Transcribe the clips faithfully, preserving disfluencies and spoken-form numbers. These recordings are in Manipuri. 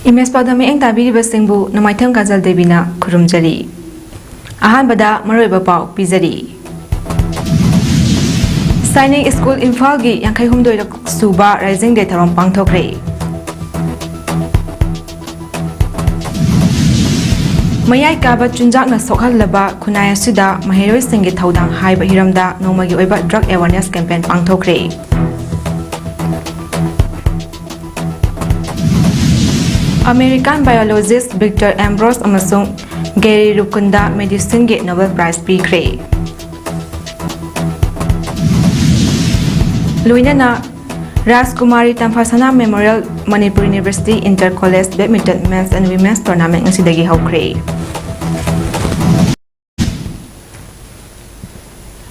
ꯏꯃꯦꯖ ꯄꯥꯎꯗꯝ ꯃꯤꯠꯌꯦꯡ ꯇꯥꯕꯤꯔꯤꯕꯁꯤꯡꯕꯨ ꯅꯣꯡꯃꯥꯏꯊꯦꯝ ꯀꯥꯖꯜ ꯗꯦꯕꯤꯅ ꯈꯨꯔꯨꯝꯖꯔꯤ꯫ ꯑꯍꯥꯟꯕꯗ ꯃꯔꯨꯑꯣꯏꯕ ꯄꯥꯎ ꯄꯤꯖꯔꯤ꯫ ꯁꯥꯏꯅꯤꯛ ꯁ꯭ꯀꯨꯜ ꯏꯝꯐꯥꯜꯒꯤ ꯌꯥꯡꯈꯩ ꯍꯨꯝꯗꯣꯏꯔꯛ ꯁꯨꯕ ꯔꯥꯏꯖꯤꯡ ꯗꯦ ꯊꯧꯔꯝ ꯄꯥꯡꯊꯣꯛꯈ꯭ꯔꯦ꯫ ꯃꯌꯥꯏ ꯀꯥꯕ ꯆꯤꯟꯖꯥꯛꯅ ꯁꯣꯛꯍꯜꯂꯕ ꯈꯨꯟꯅꯥꯏ ꯑꯁꯤꯗ ꯃꯍꯩꯔꯣꯏꯁꯤꯡꯒꯤ ꯊꯧꯗꯥꯡ ꯍꯥꯏꯕ ꯍꯤꯔꯝꯗ ꯅꯣꯡꯃꯒꯤ ꯑꯣꯏꯕ drug awareness campaign ꯄꯥꯡꯊꯣꯛꯈ꯭ꯔꯦ꯫ ꯑꯃꯦꯔꯤꯀꯥꯟ ꯕꯥꯏꯑꯣꯂꯣꯖꯤꯁ ꯚꯤꯛꯇꯔ ꯑꯦꯝꯕ꯭ꯔꯣꯁ ꯑꯃꯁꯨꯡ ꯒꯦꯔꯤ ꯔꯨꯀꯨꯟꯗ ꯃꯦꯗꯤꯁꯤꯟꯒꯤ ꯅꯣꯕꯦꯜ ꯄ꯭ꯔꯥꯏꯖ ꯄꯤꯈ꯭ꯔꯦ꯫ ꯂꯣꯏꯅꯅ Rajkumari Tamphasana memorial Manipur university inter college badminton men's and women's tournament ꯉꯁꯤꯗꯒꯤ ꯍꯧꯈ꯭ꯔꯦ꯫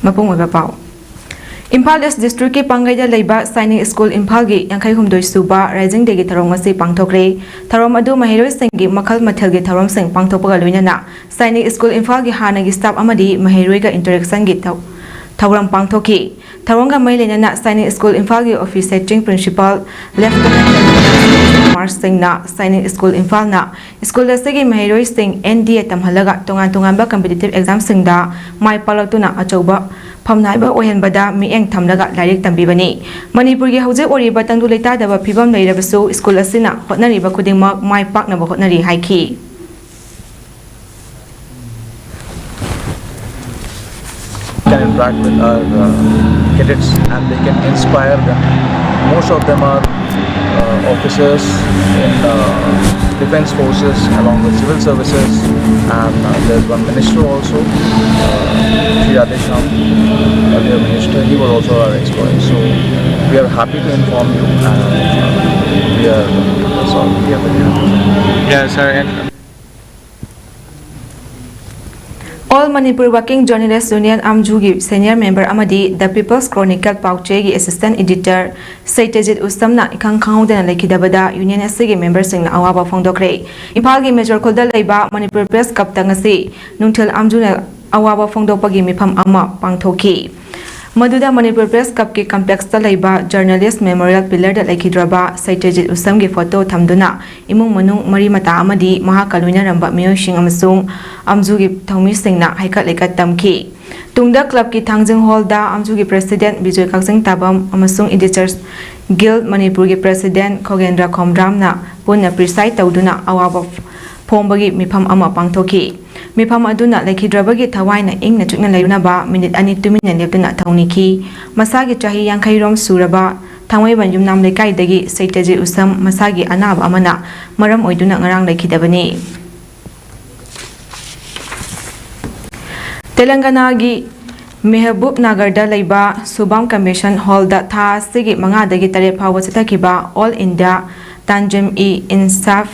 ꯃꯄꯨꯡ ꯑꯣꯏꯕ ꯄꯥꯎ꯫ ꯏꯝꯐꯥꯜ ꯏꯁ ꯗꯤꯁꯇ꯭ꯔꯤꯛꯀꯤ ꯄꯥꯡꯒꯩꯗ ꯂꯩꯕ ꯁꯥꯏꯅꯤꯛ ꯁ꯭ꯀꯨꯜ ꯏꯝꯐꯥꯜꯒꯤ ꯌꯥꯡꯈꯩ ꯍꯨꯝꯗꯣꯏ ꯁꯨꯕ ꯔꯥꯏꯖꯤꯡ ꯗꯦꯒꯤ ꯊꯧꯔꯝ ꯉꯁꯤ ꯄꯥꯡꯊꯣꯛꯈ꯭ꯔꯦ꯫ ꯊꯧꯔꯝ ꯑꯗꯨ ꯃꯍꯩꯔꯣꯏꯁꯤꯡꯒꯤ ꯃꯈꯜ ꯃꯊꯦꯜꯒꯤ ꯊꯧꯔꯝꯁꯤꯡ ꯄꯥꯡꯊꯣꯛꯄꯒ ꯂꯣꯏꯅꯅ ꯁꯥꯏꯅꯤꯛ ꯁ꯭ꯀꯨꯜ ꯏꯝꯐꯥꯜꯒꯤ ꯍꯥꯟꯅꯒꯤ ꯁ꯭ꯇꯥꯐ ꯑꯃꯗꯤ ꯃꯍꯩꯔꯣꯏꯒ ꯏꯟꯇꯔꯦꯛꯁꯟꯒꯤ ꯊꯧ-, ꯊꯧꯔꯝ ꯄꯥꯡꯊꯣꯛꯈꯤ꯫ ꯊꯧꯔꯝꯒ ꯃꯔꯤ ꯂꯩꯅꯅ ꯁꯥꯏꯅꯤꯛ ꯁ꯭ꯀꯨꯜ ꯏꯝꯐꯥꯜꯒꯤ ꯑꯣꯐꯤꯁ ꯁꯦꯇ꯭ꯔꯤꯡ ꯄ꯭ꯔꯤꯟꯁꯤꯄꯥꯜ ꯂꯦꯐꯇꯦꯅꯦꯟꯠ ꯀꯃꯥꯔꯁ ꯁꯤꯡꯅ ꯁꯥꯏꯅꯤꯛ ꯁ꯭ꯀꯨꯜ ꯏꯝꯐꯥꯜꯅ ꯁ꯭ꯀꯨꯜ ꯑꯁꯤꯒꯤ ꯃꯍꯩꯔꯣꯏꯁꯤꯡ ꯑꯦꯟ ꯗꯤ ꯑꯦ ꯇꯝꯍꯜꯂꯒ ꯇꯣꯉꯥꯟ ꯇꯣꯉꯥꯟꯕ ꯀꯝꯄꯤꯇꯤꯇꯤꯚ ꯑꯦꯛꯖꯥꯝꯁꯤꯡꯗ ꯃꯥꯏ ꯄꯥꯛꯂꯛꯇꯨꯅ ꯑꯆꯧꯕ ꯐꯝꯅꯥꯏꯕ ꯑꯣꯏꯍꯟꯕꯗ ꯃꯤꯠꯌꯦꯡ ꯊꯝꯂꯒ ꯂꯥꯏꯔꯤꯛ ꯇꯝꯕꯤꯕꯅꯤ꯫ ꯃꯅꯤꯄꯨꯔꯒꯤ ꯍꯧꯖꯤꯛ ꯑꯣꯏꯔꯤꯕ ꯇꯪꯗꯨ ꯂꯩꯇꯥꯗꯕ ꯐꯤꯕꯝ ꯂꯩꯔꯕꯁꯨ ꯁ꯭ꯀꯨꯜ ꯑꯁꯤꯅ ꯍꯣꯠꯅꯔꯤꯕ ꯈꯨꯗꯤꯡꯃꯛ ꯃꯥꯏ ꯄꯥꯛꯅꯕ ꯍꯣꯠꯅꯔꯤ ꯍꯥꯏꯈꯤ꯫ Can interact with our uh, cadets and they can inspire them. Most of them are uh, officers in uh, defense forces along with civil services, and uh, there's one minister also, uh, Shri Radheshyam, earlier minister, he was also our ex-colleague. So we are happy to inform you, and we are, so we are very happy. Yeah, sir. And All Manipur Working Journalist Union ꯑꯥꯝꯖꯨꯒꯤ ꯁꯦꯅꯤꯌꯔ ꯃꯦꯝꯕꯔ ꯑꯃꯗꯤ The People's Chronicle ꯄꯥꯎꯆꯦꯒꯤ ꯑꯦꯁꯤꯁꯇꯦꯟꯠ ꯏꯗꯤꯇꯔ ꯁꯩꯇꯖꯤꯠ ꯎꯁꯝꯅ ꯏꯈꯪ ꯈꯪꯍꯧꯗꯅ ꯂꯩꯈꯤꯗꯕꯗ ꯌꯨꯅꯤꯌꯟ ꯑꯁꯤꯒꯤ ꯃꯦꯝꯕꯔꯁꯤꯡꯅ ꯑꯋꯥꯕ ꯐꯣꯡꯗꯣꯛꯈ꯭ꯔꯦ꯫ ꯏꯝꯐꯥꯜꯒꯤ ꯃꯦꯖꯣꯔ ꯈꯨꯜꯗ ꯂꯩꯕ ꯃꯅꯤꯄꯨꯔ ꯄ꯭ꯔꯦꯁ ꯀ꯭ꯂꯕꯇ ꯉꯁꯤ ꯅꯨꯡꯊꯤꯜ ꯑꯥꯝꯖꯨꯅ ꯑꯋꯥꯕ ꯐꯣꯡꯗꯣꯛꯄꯒꯤ ꯃꯤꯐꯝ ꯑꯃ ꯄꯥꯡꯊꯣꯛꯈꯤ꯫ ꯃꯗꯨꯗ ꯃꯅꯤꯄꯨꯔ ꯄ꯭ꯔꯦꯁ ꯀ꯭ꯂꯕꯀꯤ ꯀꯝꯄ꯭ꯂꯦꯛꯁꯇ ꯂꯩꯕ ꯖꯔꯅꯦꯂꯤꯁ ꯃꯦꯃꯣꯔꯤꯌꯦꯜ ꯄꯤꯂꯔꯗ ꯂꯩꯈꯤꯗ꯭ꯔꯕ ꯁꯩꯇ꯭ꯌꯖꯤꯠ ꯎꯁꯝꯒꯤ ꯐꯣꯇꯣ ꯊꯝꯗꯨꯅ ꯏꯃꯨꯡ ꯃꯅꯨꯡ, ꯃꯔꯤ ꯃꯇꯥ ꯑꯃꯗꯤ ꯃꯍꯥꯛꯀ ꯂꯣꯏꯅꯔꯝꯕ ꯃꯤꯑꯣꯏꯁꯤꯡ ꯑꯃꯁꯨꯡ ꯑꯝꯖꯨꯒꯤ ꯊꯧꯃꯤꯁꯤꯡꯅ ꯍꯩꯀꯠ ꯂꯩꯀꯠ ꯇꯝꯈꯤ꯫ ꯇꯨꯡꯗ ꯀ꯭ꯂꯕꯀꯤ ꯊꯥꯡꯖꯤꯡ ꯍꯣꯜꯗ ꯑꯝꯖꯨꯒꯤ ꯄ꯭ꯔꯦꯁꯤꯗꯦꯟꯠ ꯕꯤꯖꯣꯏ ꯀꯛꯆꯤꯡ ꯇꯥꯕꯝ ꯑꯃꯁꯨꯡ ꯏꯗꯤꯇꯔꯁ ꯒꯤꯜ ꯃꯅꯤꯄꯨꯔꯒꯤ ꯄ꯭ꯔꯦꯁꯤꯗꯦꯟꯠ ꯈꯣꯒꯦꯟꯗ꯭ꯔ ꯈꯣꯝꯗ꯭ꯔꯥꯝꯅ ꯄꯨꯟꯅ ꯄ꯭ꯔꯤꯁꯥꯏꯗ ꯇꯧꯗꯨꯅ ꯑꯋꯥꯕ ꯐꯣꯡꯕꯒꯤ ꯃꯤꯐꯝ ꯑꯃ ꯄꯥꯡꯊꯣꯛꯈꯤ꯫ ꯃꯤꯐꯝ ꯑꯗꯨꯅ ꯂꯩꯈꯤꯗ꯭ꯔꯕꯒꯤ ꯊꯋꯥꯏꯅ ꯏꯪꯅ ꯆꯤꯛꯅ ꯂꯩꯔꯨꯅꯕ ꯃꯤꯅꯤꯠ ꯑꯅꯤ ꯇꯨꯃꯤꯟꯅ ꯂꯦꯞꯇꯨꯅ ꯊꯧꯅꯤꯈꯤ꯫ ꯃꯁꯥꯒꯤ ꯆꯍꯤ ꯌꯥꯡꯈꯩ ꯔꯣꯝ ꯁꯨꯔꯕ ꯊꯥꯡꯃꯩꯕꯟ ꯌꯨꯝꯅꯥꯝ ꯂꯩꯀꯥꯏꯗꯒꯤ ꯁꯩꯇ꯭ꯌꯖꯤꯠ ꯎꯁꯝ ꯃꯁꯥꯒꯤ ꯑꯅꯥꯕ ꯑꯃꯅ ꯃꯔꯝ ꯑꯣꯏꯗꯨꯅ ꯉꯔꯥꯡ ꯂꯩꯈꯤꯗꯕꯅꯤ꯫ ꯇꯦꯂꯪꯒꯅꯥꯒꯤ ꯃꯦꯍꯕꯨꯕ ꯅꯥꯒꯔꯗ ꯂꯩꯕ ꯁꯨꯕꯥꯝ ꯀꯟꯚꯦꯟꯁꯟ ꯍꯣꯜꯗ ꯊꯥ ꯑꯁꯤꯒꯤ ꯃꯉꯥꯗꯒꯤ ꯇꯔꯦꯠ ꯐꯥꯎꯕ ꯆꯠꯊꯈꯤꯕ all India Tanzim e Insaf,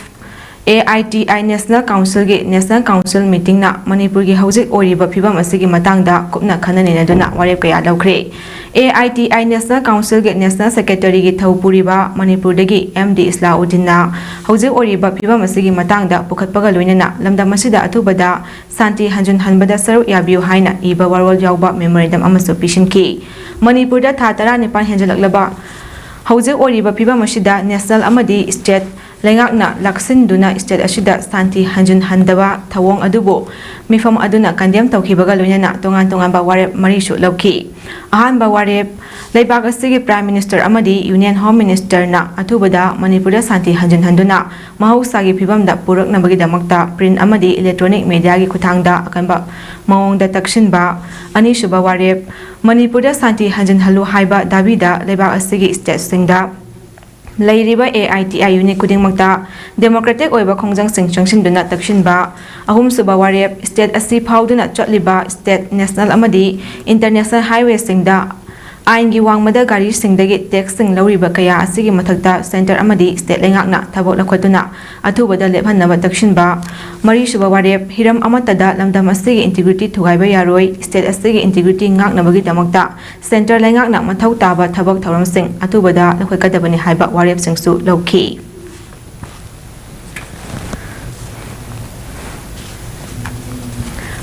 A I T I national ꯀꯥꯎꯟꯁꯤꯜꯒꯤ ꯅꯦꯁꯅꯦꯜ ꯀꯥꯎꯟꯁꯤꯜ ꯃꯤꯇꯤꯡꯅ ꯃꯅꯤꯄꯨꯔꯒꯤ ꯍꯧꯖꯤꯛ ꯑꯣꯏꯔꯤꯕ ꯐꯤꯕꯝ ꯑꯁꯤꯒꯤ ꯃꯇꯥꯡꯗ ꯀꯨꯞꯅ ꯈꯟꯅ ꯅꯩꯅꯗꯨꯅ ꯋꯥꯔꯦꯞ ꯀꯌꯥ ꯂꯧꯈ꯭ꯔꯦ꯫ ꯑꯦ ꯑꯥꯏ ꯇꯤ ꯑꯥꯏ ꯅꯦꯁꯅꯦꯜ ꯀꯥꯎꯟꯁꯤꯜꯒꯤ ꯅꯦꯁꯅꯦꯜ ꯁꯦꯀ꯭ꯔꯦꯇꯔꯤꯒꯤ ꯊꯧ ꯄꯨꯔꯤꯕ ꯃꯅꯤꯄꯨꯔꯗꯒꯤ ꯑꯦꯝ ꯗꯤ ꯏꯁꯂꯥꯎꯗꯤꯟꯅ ꯍꯧꯖꯤꯛ ꯑꯣꯏꯔꯤꯕ ꯐꯤꯕꯝ ꯑꯁꯤꯒꯤ ꯃꯇꯥꯡꯗ ꯄꯨꯈꯠꯄꯒ ꯂꯣꯏꯅꯅ ꯂꯝꯗꯝ ꯑꯁꯤꯗ ꯑꯊꯨꯕꯗ ꯁꯥꯟꯇꯤ ꯍꯟꯖꯤꯟꯍꯟꯕꯗ ꯁꯔꯨꯛ ꯌꯥꯕꯤꯌꯨ ꯍꯥꯏꯅ ꯏꯕ ꯋꯥꯔꯣꯜ ꯌꯥꯎꯕ ꯃꯦꯃꯣꯔꯦꯟꯗꯝ ꯑꯃꯁꯨ ꯄꯤꯁꯤꯟꯈꯤ꯫ ꯃꯅꯤꯄꯨꯔꯗ ꯊꯥ ꯇꯔꯥꯅꯤꯄꯥꯟ ꯍꯦꯟꯖꯜꯂꯛꯂꯕ ꯍꯧꯖꯤꯛ ꯑꯣꯏꯔꯤꯕ ꯐꯤꯕꯝ ꯑꯁꯤꯗ ꯅꯦꯁꯅꯦꯜ ꯑꯃꯗꯤ ꯁ꯭ꯇꯦꯠ ꯂꯩꯉꯥꯛꯅ ꯂꯥꯛꯁꯤꯟꯗꯨꯅ ꯁ꯭ꯇꯦꯠ ꯑꯁꯤꯗ ꯁꯥꯟꯇꯤ ꯍꯟꯖꯤꯟꯍꯟꯗꯕ ꯊꯧꯑꯣꯡ ꯑꯗꯨꯕꯨ ꯃꯤꯐꯝ ꯑꯗꯨꯅ ꯀꯟꯗꯦꯝ ꯇꯧꯈꯤꯕꯒ ꯂꯣꯏꯅꯅ ꯇꯣꯉꯥꯟ ꯇꯣꯉꯥꯟꯕ ꯋꯥꯔꯦꯞ ꯃꯔꯤꯁꯨ ꯂꯧꯈꯤ꯫ ꯑꯍꯥꯟꯕ ꯋꯥꯔꯦꯞ, ꯂꯩꯕꯥꯛ ꯑꯁꯤꯒꯤ ꯄ꯭ꯔꯥꯏꯝ ꯃꯤꯅꯤꯁꯇꯔ ꯑꯃꯗꯤ ꯌꯨꯅꯤꯌꯟ ꯍꯣꯝ ꯃꯤꯅꯤꯁꯇꯔꯅ ꯑꯊꯨꯕꯗ ꯃꯅꯤꯄꯨꯔꯗ ꯁꯥꯟꯇꯤ ꯍꯟꯖꯤꯟꯍꯟꯗꯨꯅ ꯃꯍꯧꯁꯥꯒꯤ ꯐꯤꯕꯝꯗ ꯄꯨꯔꯛꯅꯕꯒꯤꯗꯃꯛꯇ ꯄ꯭ꯔꯤꯟꯠ ꯑꯃꯗꯤ ꯏꯂꯦꯛꯇ꯭ꯔꯣꯅꯤꯛ ꯃꯦꯗꯤꯌꯥꯒꯤ ꯈꯨꯠꯊꯥꯡꯗ ꯑꯀꯟꯕ ꯃꯑꯣꯡꯗ ꯇꯛꯁꯤꯟꯕ꯫ ꯑꯅꯤꯁꯨꯕ ꯋꯥꯔꯦꯞ, ꯃꯅꯤꯄꯨꯔꯗ ꯁꯥꯟꯇꯤ ꯍꯟꯖꯤꯟꯍꯜꯂꯨ ꯍꯥꯏꯕ ꯗꯥꯕꯤꯗ ꯂꯩꯕꯥꯛ ꯑꯁꯤꯒꯤ ꯁ꯭ꯇꯦꯠꯁꯤꯡꯗ ꯂꯩꯔꯤꯕ ꯑꯦ ꯑꯥꯏ ꯇꯤ ꯑꯥꯏ ꯌꯨꯅꯤꯠ ꯈꯨꯗꯤꯡꯃꯛꯇ ꯗꯦꯃꯣꯀ꯭ꯔꯦꯇꯤꯛ ꯑꯣꯏꯕ ꯈꯣꯡꯖꯪꯁꯤꯡ ꯆꯪꯁꯤꯟꯗꯨꯅ ꯇꯛꯁꯤꯟꯕ꯫ ꯑꯍꯨꯝꯁꯨꯕ ꯋꯥꯔꯦꯞ, ꯁ꯭ꯇꯦꯠ ꯑꯁꯤ ꯐꯥꯎꯗꯨꯅ ꯆꯠꯂꯤꯕ ꯁ꯭ꯇꯦꯠ, ꯅꯦꯁꯅꯦꯜ ꯑꯃꯗꯤ ꯏꯟꯇꯔꯅꯦꯁꯅꯦꯜ ꯍꯥꯏꯋꯦꯁꯤꯡꯗ ꯑꯥꯏꯟꯒꯤ ꯋꯥꯡꯃꯗ ꯒꯥꯔꯤꯁꯤꯡꯗꯒꯤ ꯇꯦꯛꯁꯁꯤꯡ ꯂꯧꯔꯤꯕ ꯀꯌꯥ ꯑꯁꯤꯒꯤ ꯃꯊꯛꯇ ꯁꯦꯟꯇꯔ ꯑꯃꯗꯤ ꯁ꯭ꯇꯦꯠ ꯂꯩꯉꯥꯛꯅ ꯊꯕꯛ ꯂꯧꯈꯠꯇꯨꯅ ꯑꯊꯨꯕꯗ ꯂꯦꯞꯍꯟꯅꯕ ꯇꯛꯁꯤꯟꯕ꯫ ꯃꯔꯤꯁꯨꯕ ꯋꯥꯔꯦꯞ, ꯍꯤꯔꯝ ꯑꯃꯠꯇꯗ ꯂꯝꯗꯝ ꯑꯁꯤꯒꯤ ꯏꯟꯇꯤꯒ꯭ꯔꯤꯇꯤ ꯊꯨꯒꯥꯏꯕ ꯌꯥꯔꯣꯏ, ꯁ꯭ꯇꯦꯠ ꯑꯁꯤꯒꯤ ꯏꯟꯇꯤꯒ꯭ꯔꯤꯇꯤ ꯉꯥꯛꯅꯕꯒꯤꯗꯃꯛꯇ ꯁꯦꯟꯇꯔ ꯂꯩꯉꯥꯛꯅ ꯃꯊꯧ ꯇꯥꯕ ꯊꯕꯛ ꯊꯧꯔꯝꯁꯤꯡ ꯑꯊꯨꯕꯗ ꯂꯧꯈꯠꯀꯗꯕꯅꯤ ꯍꯥꯏꯕ ꯋꯥꯔꯦꯞꯁꯤꯡꯁꯨ ꯂꯧꯈꯤ꯫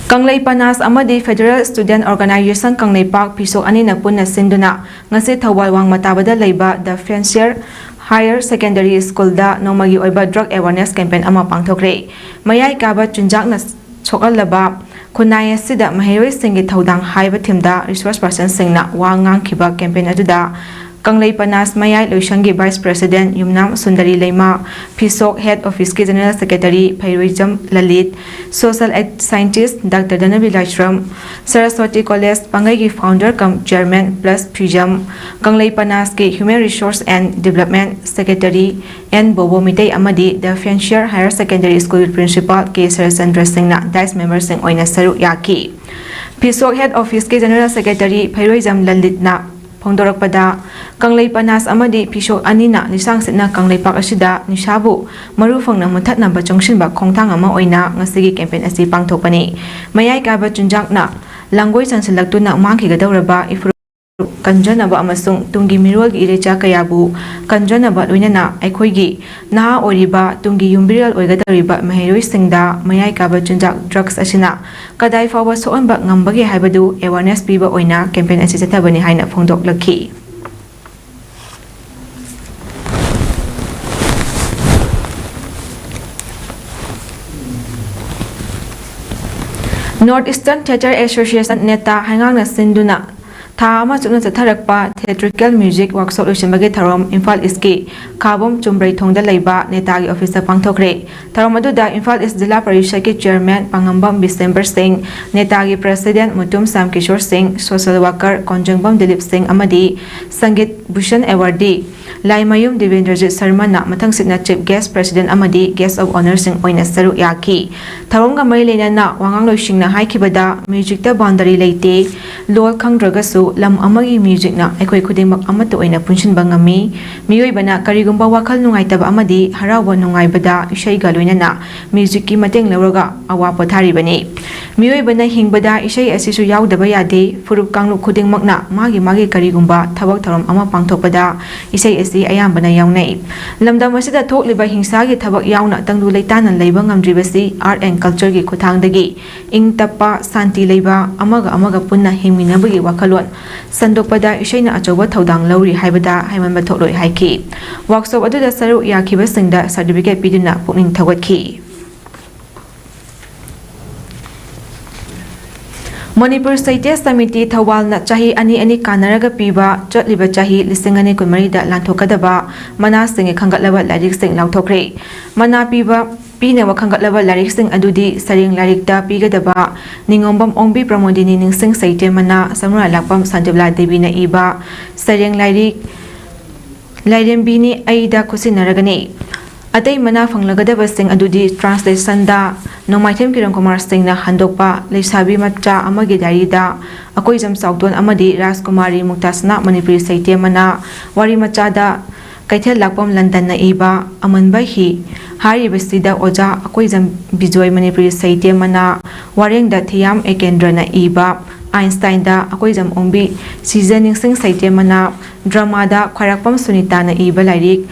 ꯀꯪꯂꯩ ꯄꯅꯥꯁ ꯑꯃꯗꯤ Federal Student Organisation ꯀꯪꯂꯩꯄꯥꯛ ꯐꯤꯁꯣꯛ ꯑꯅꯤꯅ ꯄꯨꯟꯅ ꯁꯤꯟꯗꯨꯅ ꯉꯁꯤ ꯊꯧꯕꯥꯜ ꯋꯥꯡꯃ ꯇꯥꯕꯗ ꯂꯩꯕ The Fancier Higher Secondary Schoolꯗ ꯅꯣꯡꯃꯒꯤ ꯑꯣꯏꯕ drug awareness campaign ꯑꯃ ꯄꯥꯡꯊꯣꯛꯈ꯭ꯔꯦ꯫ ꯃꯌꯥꯏ ꯀꯥꯕ ꯆꯤꯟꯖꯥꯛꯅ ꯁꯣꯛꯍꯜꯂꯕ ꯈꯨꯟꯅꯥꯏ ꯑꯁꯤꯗ ꯃꯍꯩꯔꯣꯏꯁꯤꯡꯒꯤ ꯊꯧꯗꯥꯡ ꯍꯥꯏꯕ themeꯗ resource personꯁꯤꯡꯅ ꯋꯥ ꯉꯥꯡꯈꯤꯕ campaign ꯑꯗꯨꯗ ꯀꯪꯂꯩ ꯄꯅꯥꯁ ꯃꯌꯥꯏ ꯂꯣꯏꯁꯪꯒꯤ Vice President ꯌꯨꯝꯅꯥꯝ ꯁꯨꯟꯗꯔꯤ ꯂꯩꯃ, ꯐꯤꯁꯣꯛ Head Officeꯀꯤ General Secretary Pheiroijam Lalit, Social Scientist Doctor Dhanabir Laishram, Saraswati College ꯄꯥꯡꯒꯩꯒꯤ Founder cum Chairman plus Phijam, Kanglei ꯄꯅꯥꯁꯀꯤ Human Resource and Development Secretary N Bobo Meitei ꯑꯃꯗꯤ The Fancier Higher Secondary School Principal ꯀꯦ ꯁꯔꯠꯆꯟꯗ꯭ꯔ ꯁꯤꯡꯅ dais memberꯁꯤꯡ ꯑꯣꯏꯅ ꯁꯔꯨꯛ ꯌꯥꯈꯤ꯫ ꯐꯤꯁꯣꯛ Head Officeꯀꯤ General Secretary ꯐꯩꯔꯣꯏꯖꯝ ꯂꯂꯤꯠꯅ ꯐꯣꯡꯗꯣꯔꯛꯄꯗ, ꯀꯪꯂꯩ ꯄꯅꯥꯁ ꯑꯃꯗꯤ ꯐꯤꯁꯣꯛ ꯑꯅꯤꯅ ꯂꯤꯁꯥꯡ ꯁꯤꯠꯅ ꯀꯪꯂꯩꯄꯥꯛ ꯑꯁꯤꯗ ꯅꯤꯁꯥꯕꯨ ꯃꯔꯨ ꯐꯪꯅ ꯃꯨꯊꯠꯅꯕ ꯆꯪꯁꯤꯟꯕ ꯈꯣꯡꯊꯥꯡ ꯑꯃ ꯑꯣꯏꯅ ꯉꯁꯤꯒꯤ campaign ꯑꯁꯤ ꯄꯥꯡꯊꯣꯛꯄꯅꯤ꯫ ꯃꯌꯥꯏ ꯀꯥꯕ ꯆꯤꯟꯖꯥꯛꯅ ꯂꯥꯡꯒꯣꯏ ꯆꯪꯁꯤꯜꯂꯛꯇꯨꯅ ꯃꯥꯡꯈꯤꯒꯗꯧꯔꯕ ꯏꯐꯨꯔꯨꯞ ꯀꯟꯖꯅꯕ ꯑꯃꯁꯨꯡ ꯇꯨꯡꯒꯤ ꯃꯤꯔꯣꯜꯒꯤ ꯏꯔꯩꯆꯥ ꯀꯌꯥꯕꯨ ꯀꯟꯖꯅꯕ, ꯂꯣꯏꯅꯅ ꯑꯩꯈꯣꯏꯒꯤ ꯅꯍꯥ ꯑꯣꯏꯔꯤꯕ ꯇꯨꯡꯒꯤ ꯌꯨꯝꯕꯤꯔꯦꯜ ꯑꯣꯏꯒꯗꯧꯔꯤꯕ ꯃꯍꯩꯔꯣꯏꯁꯤꯡꯗ ꯃꯌꯥꯏ ꯀꯥꯕ ꯆꯤꯟꯖꯥꯛ drugs ꯑꯁꯤꯅ ꯀꯗꯥꯏ ꯐꯥꯎꯕ ꯁꯣꯛꯍꯟꯕ ꯉꯝꯕꯒꯦ ꯍꯥꯏꯕꯗꯨ awareness ꯄꯤꯕ ꯑꯣꯏꯅ campaign ꯑꯁꯤ ꯆꯠꯊꯕꯅꯤ ꯍꯥꯏꯅ ꯐꯣꯡꯗꯣꯛꯂꯛꯈꯤ꯫ North Eastern Theatre Association, ꯅꯦꯇꯥ ꯍꯩꯉꯥꯡꯅ ꯁꯤꯟꯗꯨꯅ ꯊꯥ ꯑꯃ ꯆꯨꯞꯅ ꯆꯠꯊꯔꯛꯄ theatrical music workshop ꯂꯣꯏꯁꯤꯟꯕꯒꯤ ꯊꯧꯔꯝ ꯏꯝꯐꯥꯜ ꯏꯁꯀꯤ ꯈꯥꯕꯝ ꯆꯨꯝꯕ꯭ꯔꯩꯊꯣꯡꯗ ꯂꯩꯕ ꯅꯦꯇꯥꯒꯤ officeꯇ ꯄꯥꯡꯊꯣꯛꯈ꯭ꯔꯦ꯫ ꯊꯧꯔꯝ ꯑꯗꯨꯗ ꯏꯝꯐꯥꯜ ꯏꯁ ꯖꯤꯂꯥ ꯄꯔꯤꯁꯗꯀꯤ chairman ꯄꯥꯉꯝꯕꯝ ꯕꯤꯁꯦꯝꯕꯔ ꯁꯤꯡ, ꯅꯦꯇꯥꯒꯤ president ꯃꯨꯇꯨꯝ ꯁ꯭ꯌꯥꯝ ꯀꯤꯁꯣꯔ ꯁꯤꯡ, social worker ꯀꯣꯟꯖꯪꯕꯝ ꯗꯤꯂꯤꯞ ꯁꯤꯡ ꯑꯃꯗꯤ ꯁꯪꯒꯤꯠ Bhushan awardee Laimayum ꯗꯦꯕꯦꯟꯗ꯭ꯔꯖꯤꯠ ꯁꯔꯃꯅ ꯃꯊꯪꯁꯤꯠꯅ chief guest, president ꯑꯃꯗꯤ guest of honourꯁꯤꯡ ꯑꯣꯏꯅ ꯁꯔꯨꯛ ꯌꯥꯈꯤ꯫ ꯊꯧꯔꯝꯒ ꯃꯔꯤ ꯂꯩꯅꯅ ꯋꯥꯉꯥꯡꯂꯣꯏꯁꯤꯡꯅ ꯍꯥꯏꯈꯤꯕꯗ, musicꯇ boundary ꯂꯩꯇꯦ꯫ ꯂꯣꯜ ꯈꯪꯗ꯭ꯔꯒꯁꯨ ꯂꯝ ꯑꯃꯒꯤ musicꯅ ꯑꯩꯈꯣꯏ ꯈꯨꯗꯤꯡꯃꯛ ꯑꯃꯠꯇ ꯑꯣꯏꯅ ꯄꯨꯟꯁꯤꯟꯕ ꯉꯝꯃꯤ꯫ ꯃꯤꯑꯣꯏꯕꯅ ꯀꯔꯤꯒꯨꯝꯕ ꯋꯥꯈꯜ ꯅꯨꯡꯉꯥꯏꯇꯕ ꯑꯃꯗꯤ ꯍꯔꯥꯎꯕ ꯅꯨꯡꯉꯥꯏꯕꯗ ꯏꯁꯩꯒ ꯂꯣꯏꯅꯅ musicꯀꯤ ꯃꯇꯦꯡ ꯂꯧꯔꯒ ꯑꯋꯥ ꯄꯣꯊꯥꯔꯤꯕꯅꯤ꯫ ꯃꯤꯑꯣꯏꯕꯅ ꯍꯤꯡꯕꯗ ꯏꯁꯩ ꯑꯁꯤꯁꯨ ꯌꯥꯎꯗꯕ ꯌꯥꯗꯦ꯫ ꯐꯨꯔꯨꯞ ꯀꯥꯡꯂꯨꯞ ꯈꯨꯗꯤꯡꯃꯛꯅ ꯃꯥꯒꯤ ꯃꯥꯒꯤ ꯀꯔꯤꯒꯨꯝꯕ ꯊꯕꯛ ꯊꯧꯔꯝ ꯑꯃ ꯄꯥꯡꯊꯣꯛꯄꯗ ꯏꯁꯩ ꯑꯁꯤ ꯑꯌꯥꯝꯕꯅ ꯌꯥꯎꯅꯩ꯫ ꯂꯝꯗꯝ ꯑꯁꯤꯗ ꯊꯣꯛꯂꯤꯕ ꯍꯤꯡꯁꯥꯒꯤ ꯊꯕꯛ ꯌꯥꯎꯅ ꯇꯪꯗꯨ ꯂꯩꯇꯥꯅ ꯂꯩꯕ ꯉꯝꯗ꯭ꯔꯤꯕꯁꯤ art and cultureꯒꯤ ꯈꯨꯠꯊꯥꯡꯗꯒꯤ ꯏꯪ ꯇꯞꯄ, ꯁꯥꯟꯇꯤ ꯂꯩꯕ, ꯑꯃꯒ ꯑꯃꯒ ꯄꯨꯟꯅ ꯍꯤꯡꯃꯤꯟꯅꯕꯒꯤ ꯋꯥꯈꯜꯂꯣꯟ ꯁꯟꯗꯣꯛꯄꯗ ꯏꯁꯩꯅ ꯑꯆꯧꯕ ꯊꯧꯗꯥꯡ ꯂꯧꯔꯤ ꯍꯥꯏꯕꯗ ꯍꯥꯏꯃꯟꯕ ꯊꯣꯛꯂꯣꯏ ꯍꯥꯏꯈꯤ꯫ Workshop ꯑꯗꯨꯗ ꯁꯔꯨꯛ ꯌꯥꯈꯤꯕꯁꯤꯡꯗ certificate ꯄꯤꯗꯨꯅ ꯄꯨꯛꯅꯤꯡ ꯊꯧꯒꯠꯈꯤ꯫ ꯃꯅꯤꯄꯨꯔ ꯁꯥꯍꯤꯇ꯭ꯌ ꯁꯃꯤꯇꯤ ꯊꯧꯕꯥꯜꯅ ꯆꯍꯤ ꯑꯅꯤ ꯑꯅꯤ ꯀꯥꯟꯅꯔꯒ ꯄꯤꯕ ꯆꯠꯂꯤꯕ ꯆꯍꯤ ꯂꯤꯁꯤꯡ ꯑꯅꯤ ꯀꯨꯟꯃꯔꯤꯗ ꯂꯥꯟꯊꯣꯛꯀꯗꯕ ꯃꯅꯥꯁꯤꯡꯒꯤ ꯈꯟꯒꯠꯂꯕ ꯂꯥꯏꯔꯤꯛꯁꯤꯡ ꯂꯥꯎꯊꯣꯛꯈ꯭ꯔꯦ꯫ ꯃꯅꯥ ꯄꯤꯕ ꯄꯤꯅꯕ ꯈꯟꯒꯠꯂꯕ ꯂꯥꯏꯔꯤꯛꯁꯤꯡ ꯑꯗꯨꯗꯤ ꯁꯩꯔꯦꯡ ꯂꯥꯏꯔꯤꯛꯇ ꯄꯤꯒꯗꯕ ꯅꯤꯉꯣꯝꯕꯝ ꯑꯣꯡꯕꯤ ꯄ꯭ꯔꯃꯣꯗꯤꯅꯤ ꯅꯤꯡꯁꯤꯡ ꯁꯥꯍꯤꯇ꯭ꯌ ꯃꯅꯥ, ꯁꯃꯨꯔꯥꯏ ꯂꯥꯛꯄꯝ ꯁꯥꯟꯇꯤꯕꯂꯥ ꯗꯦꯕꯤꯅ ꯏꯕ ꯁꯩꯔꯦꯡ ꯂꯥꯏꯔꯤꯛ ꯂꯥꯏꯔꯦꯝꯕꯤꯅꯤ ꯑꯩꯗ ꯈꯨꯠꯁꯤꯟꯅꯔꯒꯅꯤ꯫ ꯑꯇꯩ ꯃꯅꯥ ꯐꯪꯂꯒꯗꯕꯁꯤꯡ ꯑꯗꯨꯗꯤ translationꯗ ꯅꯣꯡꯃꯥꯏꯊꯦꯝ ꯀꯤꯔꯟ ꯀꯨꯃꯥꯔ ꯁꯤꯡꯅ ꯍꯟꯗꯣꯛꯄ ꯂꯩꯁꯥꯕꯤ ꯃꯆꯥ ꯑꯃꯒꯤ diaryꯗ ꯑꯀꯣꯏꯖꯝ ꯆꯥꯎꯇꯣꯟ ꯑꯃꯗꯤ ꯔꯥꯖꯀꯨꯃꯥꯔꯤ ꯃꯨꯛꯇꯥꯁꯅ ꯃꯅꯤꯄꯨꯔꯤ ꯁꯥꯍꯤꯇ꯭ꯌ ꯃꯅꯥ, ꯋꯥꯔꯤ ꯃꯆꯥꯗ ꯀꯩꯊꯦꯜ ꯂꯥꯛꯄꯝ ꯂꯟꯗꯟꯅ ꯏꯕ ꯑꯃꯟꯕ ꯍꯤ ꯍꯥꯏꯔꯤꯕꯁꯤꯗ ꯑꯣꯖꯥ ꯑꯀꯣꯏꯖꯝ ꯕꯤꯖꯣꯏ ꯃꯅꯤꯄꯨꯔꯤ ꯁꯥꯍꯤꯇ꯭ꯌ ꯃꯅꯥ, ꯋꯥꯔꯦꯡꯗ ꯊꯤꯌꯥꯝ ꯑꯦꯀꯦꯟꯗ꯭ꯔꯅ ꯏꯕ ꯑꯥꯏꯟꯁꯇꯥꯏꯟꯗ ꯑꯀꯣꯏꯖꯝ ꯑꯣꯡꯕꯤ ꯁꯤꯖ ꯅꯤꯡꯁꯤꯡ ꯁꯥꯍꯤꯇ꯭ꯌ ꯃꯅꯥ, dramaꯗ ꯈ꯭ꯋꯥꯏꯔꯥꯛꯄꯝ ꯁꯨꯅꯤꯇꯥꯅ ꯏꯕ ꯂꯥꯏꯔꯤꯛ